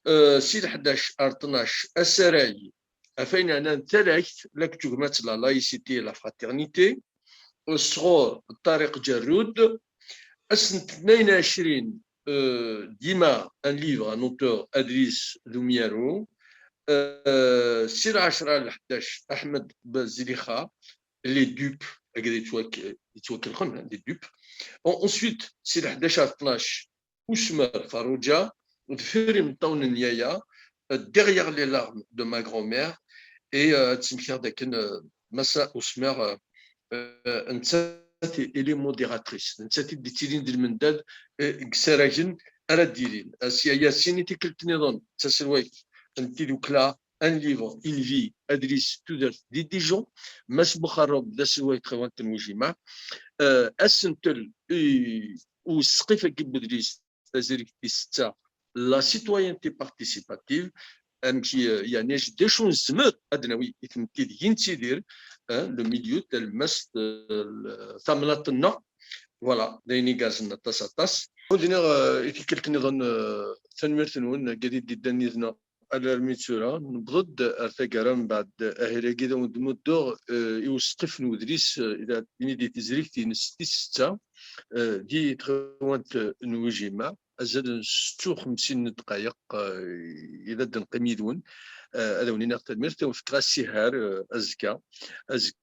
Euh, si leḥdac ar tnac, Asaray, ɣef wayen yeɛnan taragt, la tugmat, la laïcité, la fraternité. Sɣur Ṭariq Ǧerrud. Ass n tnayen u ɛecrin, euh, dima un livre, un auteur, adlis d umyaru. Euh, si lɛecṛa ar leḥdac, Ahmed Bazlixa, Les Dupes, akked yettwak-, yettwakelxen, hein, Les Dupes. En-, ensuite, si leḥdac ar tnac, Usmer Farruǧa, Deffir imeṭṭawen n yaya, euh, Derrière les larmes de ma grand-mère, et, euh, ad d-smektiɣ dakken, euh, Massa Usmer, euh, euh, nettat, elle est modératrice, nettat i d-yettilin d lmendad, euh, deg yisaragen ara d-yilin. Ass-a, Yasin, i tikkelt nniḍen, d taselwayt n tiddukla, un livre, une vie, adlis, tudert di Dijon, Mass Buxarub, d aselway n tɣiwant n Wejima. Euh, asentel, euh, u ssqif-agi n wedlis, tazrigt tis setta, La citoyenneté participative, amek, euh, yeɛni, d acu nezmer ad d-nawi i tmetti deg i nettidir, hein, le milieu, talemmast, euh, le-, tamnaḍt-nneɣ. Voilà, d ayen igerrzen aṭas, aṭas. Ur d-iniɣ, euh, i tikkelt nniḍen, euh, tanemmirt-nwen, akked i d-iddan yid-neɣ alarmi d tura. Newweḍ-d ar taggara, mbeɛd ahil-agi d awen-d-muddeɣ, euh, i usqif n wedlis, euh, i d-, i d-, i tezrigt-ines tis setta, euh, di tɣiwant n Wejima. Azal n setta u xemsin n ddqayeq, eh, i la d-neqqim yid-wen. Eh, ad awen-iniɣ tanemmirt, ad awen-fkeɣ asiher, eh, azekka. Azekka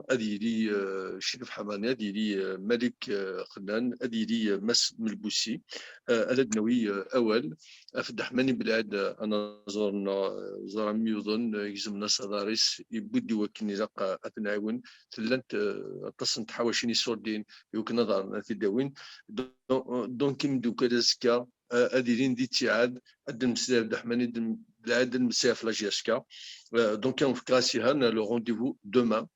ad yili, eh, Crif Ḥamani, ad yili, eh, Malik, eh, Xennan, ad yili, eh, Mass Melbusi. Eh, ad d-nawi, eh, awal ɣef Dda Ḥmani Belɛid, eh, anaẓur-nneɣ, eh, ẓer am yuḍen, eh, gzem-as aḍar-is, yewwi-d i wakken ilaq, eh, ad t-nɛiwen. Llant, eh, aṭas n tḥawacin iṣurdiyen i wakken ad ɣren, ad t-id-awin. Donc, donc, imeddukal azekka, eh, ad ilin di ttiɛad, ad d-nemmeslay ɣef Dda Ḥmani Belɛid, ad nemmeslay ɣef la J S K. Eh, donc, ad wen-fkeɣ asiher, le rendez-vous demain.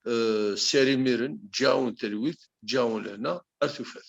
Eh, s ar imiren, ǧǧiɣ-awen talwit, ǧǧiɣ-awen lehna, ar tufat.